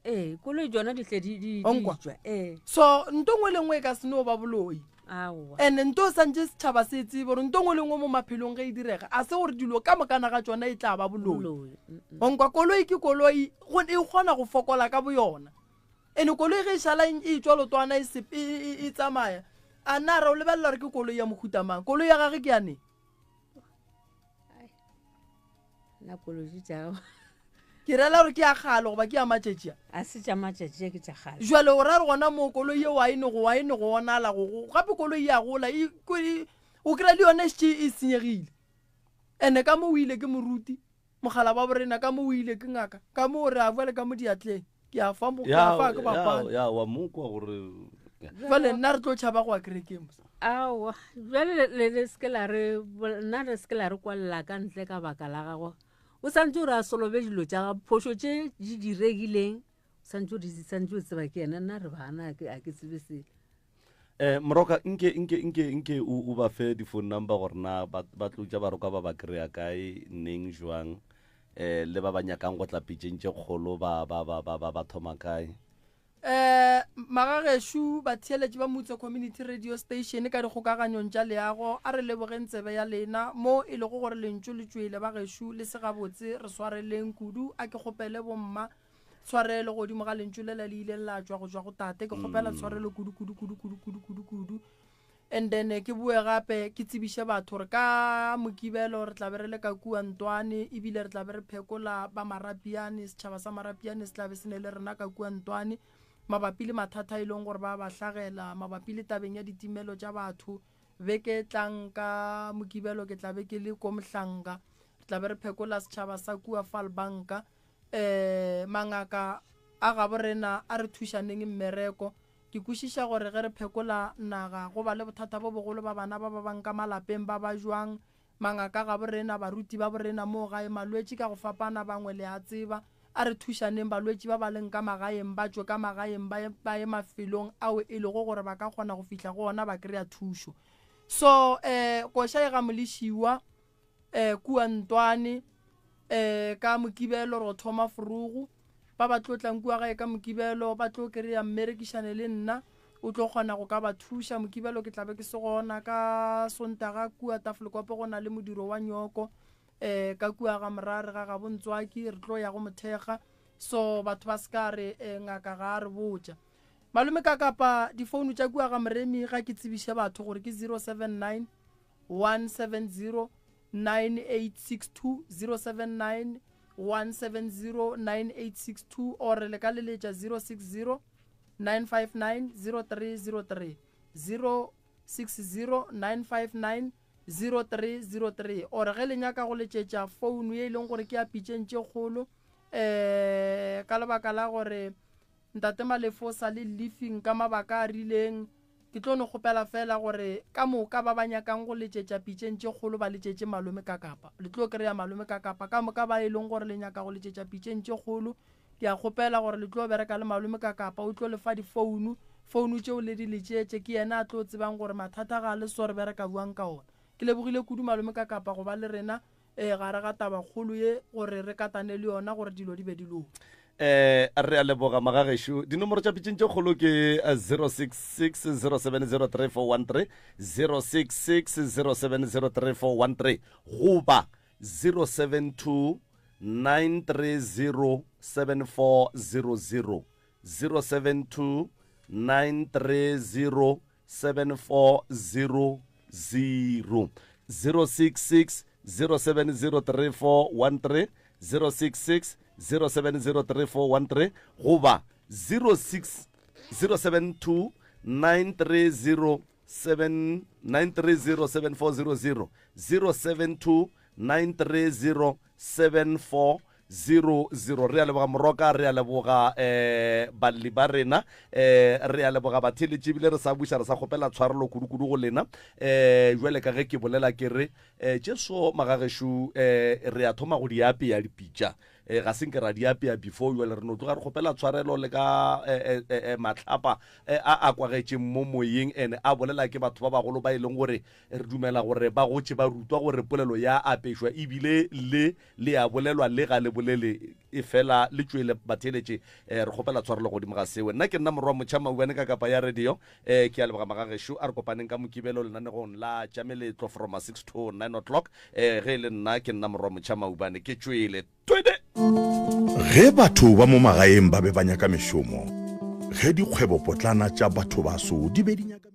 Ee, koloi tšona di tle di, di,
Wa nkwa?
di tšwa. Ee.
So, nto nngwe le nngwe e ka se no ba boloi.
Aowa.
And nto santše setšhaba se tsebe gore nto nngwe le nngwe mo maphelong ge e direga, a se gore dilo ka mokana ga tšona e tla ba boloi.
Boloi. Mm-mm.
Wa nkwa? Koloi ke koloi, e kgona go fokola ka boyona. Ene koloi ge e šala e tšwa lotwana e, e, e, e tsamaya, a na re o lebelela gore ke koloi ya mohuta mang? Koloi ya gage ke ya neng?
Nna koloi tša
Ke rela gore ke ya kgale goba ke ya matšatši a?
A se tša matšatši a, ke tša kgale.
Jwale o ra re gona moo koloi yeo a e ne go, a e ne go onala, go, go, gape koloi ya gola, e, e, o kry-a le yone e šetše e senyegile. Ene ka mo o ile ke moruti, mogala wa borena, ka mo o ile ke ngaka, ka mo re a bua le ka mo diatleng. Ke a fa mo, ke a fa ke bapala.
Ya, wa mo kwa gore
Jwale nna re tlo tšhaba go ya kerekeng.
Aowa, jwale le, le, le se ke la re, nna re se ke la re kwalela ka ntle ka baka la gagwe. O santse o re a solobe dilo tša gagwe, phošo tše di diregileng, o santse o di, santse o tseba ke yena, nna re bana, a ke, a ke tsebe selo.
Moroka, nke, nke, nke, nke o, o ba fe di-phone number gore na ba, ba tlo tša baroka ba ba kry-a kae, neng, jwang, le ba ba nyakang go tla pitšeng tše kgolo ba, ba, ba, ba, ba, ba thoma kae.
Magagešo, batheeletši ba Mutse Community Radio Station ka dikgokaganyong tša leago, a re lebogeng tsebe ya lena mo e lego gore lentšu le tšwele. Bagešo, le se gabotse, re swareleng kudu. A ke kgopele bomma tshwarelo godimo ga lentšu lela le ileng la tšwa go tšwa go tate. Ke kgopela tshwarelo kudu, kudu, kudu, kudu, kudu, kudu, kudu. And then ke boe gape ke tsebiše batho gore ka Mokibelo re tla be re le ka kua Ntwane, ebile re tla be re phekola ba Marapiane, setšhaba sa Marapiane se tla be se ne le rena ka kua Ntwane mabapi le mathata a e leng gore ba ba hlagela mabapi le tabeng ya ditimelo tša batho. Beke e tlang ka Mokibelo ke tla be ke le ko Mohlanka, re tla be re phekola setšhaba sa kua Falbanka. Mangaka a gabo rena a re thušaneng mmereko. Ke kwešiša gore ge re phekola naga go ba le bothata bo bogolo ba bana ba ba bang ka malapeng ba ba jwang, mangaka ga borena, baruti ba borena moo gae, malwetši ka go fapana, bangwe le a tseba. A re thušaneng balwetši ba ba leng ka magaeng ba tšwe ka magaeng ba ye, ba ye mafelong ao e lego gore ba ka kgona go fihla go ona ba kry-a thušo. So, eh, koša e ga Molešiwa, eh, kua Ntwane, eh, ka Mokibelo ro thoma forogo. Ba ba tlo tlang kua gae ka Mokibelo ba tlo kry-a mmerekišane le nna, o tlo kgona go ka ba thuša. Mokibelo ke tla be ke se gona. Ka Sontaga kua Tafelkopo go na le modiro wa nyoko, eh, ka kua ga Morare ga gabo Ntswaki, re tlo ya go mothekga. So batho ba se ka re, eh, ngaka ga a re botša. Malome ka kapa difounu tša kua ga Moremi ga ke tsebiše batho gore ke 079 170 9862, 079 170 9862, or le ka leletša 060 959 0303, 060 959 0303, or ge le nyaka go letšetša founu ye e leng gore ke ya pitšeng tše kgolo, um ka lebaka la gore Ntate Malefo o sa le lifing ka mabaka a rileng, ke tlo no kgopela feela gore ka moka ba ba nyakang go letšetša pitšeng tše kgolo ba letšetše malome ka kapa. Le tlo kry-a malome ka kapa. Ka moka ba e leng gore le nyaka go letšetša pitšeng tše kgolo, ke a kgopela gore le tlo bereka le malome ka kapa. O tlo le fa difounu, founu tšeo le di letšetše, ke yena a tlo tsebang gore mathata ga a le so re bereka bjang ka ona. Ke lebogile kudu malome ka kapa go ba le rena. Ee, gare ga tabakgolo ye gore re katane le yona gore dilo di be di loke.
Eh, re a leboga magagešo. Dinomoro tša pitšeng tše kgolo ke 066 0703413, 066 0703413 goba 072 930 7400, 072. 930 7400 066 0703413 066 0703413 goba 06 072 930 7 930 7400 072 930 7400 re a leboga moroka re a leboga um balli ba rena um re a leboga batheletši ebile re sa buša re sa kgopela tshwarelo kudu-kudu go lena um jwale ka ge ke bolela ke re um jesu magagešo um re a thoma go di apea dipitša um ga se nke ra di apea before jwale re no tloga re kgopela tshwarelo le ka matlhapa a a kwagetšeng mo moyeng ene a bolela ke batho ba bagolo ba e leng gore Re dumela gore ba gotše ba rutwa gore polelo ya apešwa ebile le le a bolelwa le ga le bolele efela le tšwele batheeletše. Re kgopela tshwarelo godimo ga seo. Nna ke nna Morwa Motšha Maubane ka kapa ya radio. Ke a leboga magagešo. A re kopaneng ka Mokibelo lenanegong la tša meletlo from 6 to 9 o'clock. Ge e le nna ke nna Morwa Motšha Maubane. Ke tšwele. Twede!
Ge batho ba mo magaeng ba be ba nyaka mešomo, ge dikgwebopotlana tša bathobaso di be di nyaka.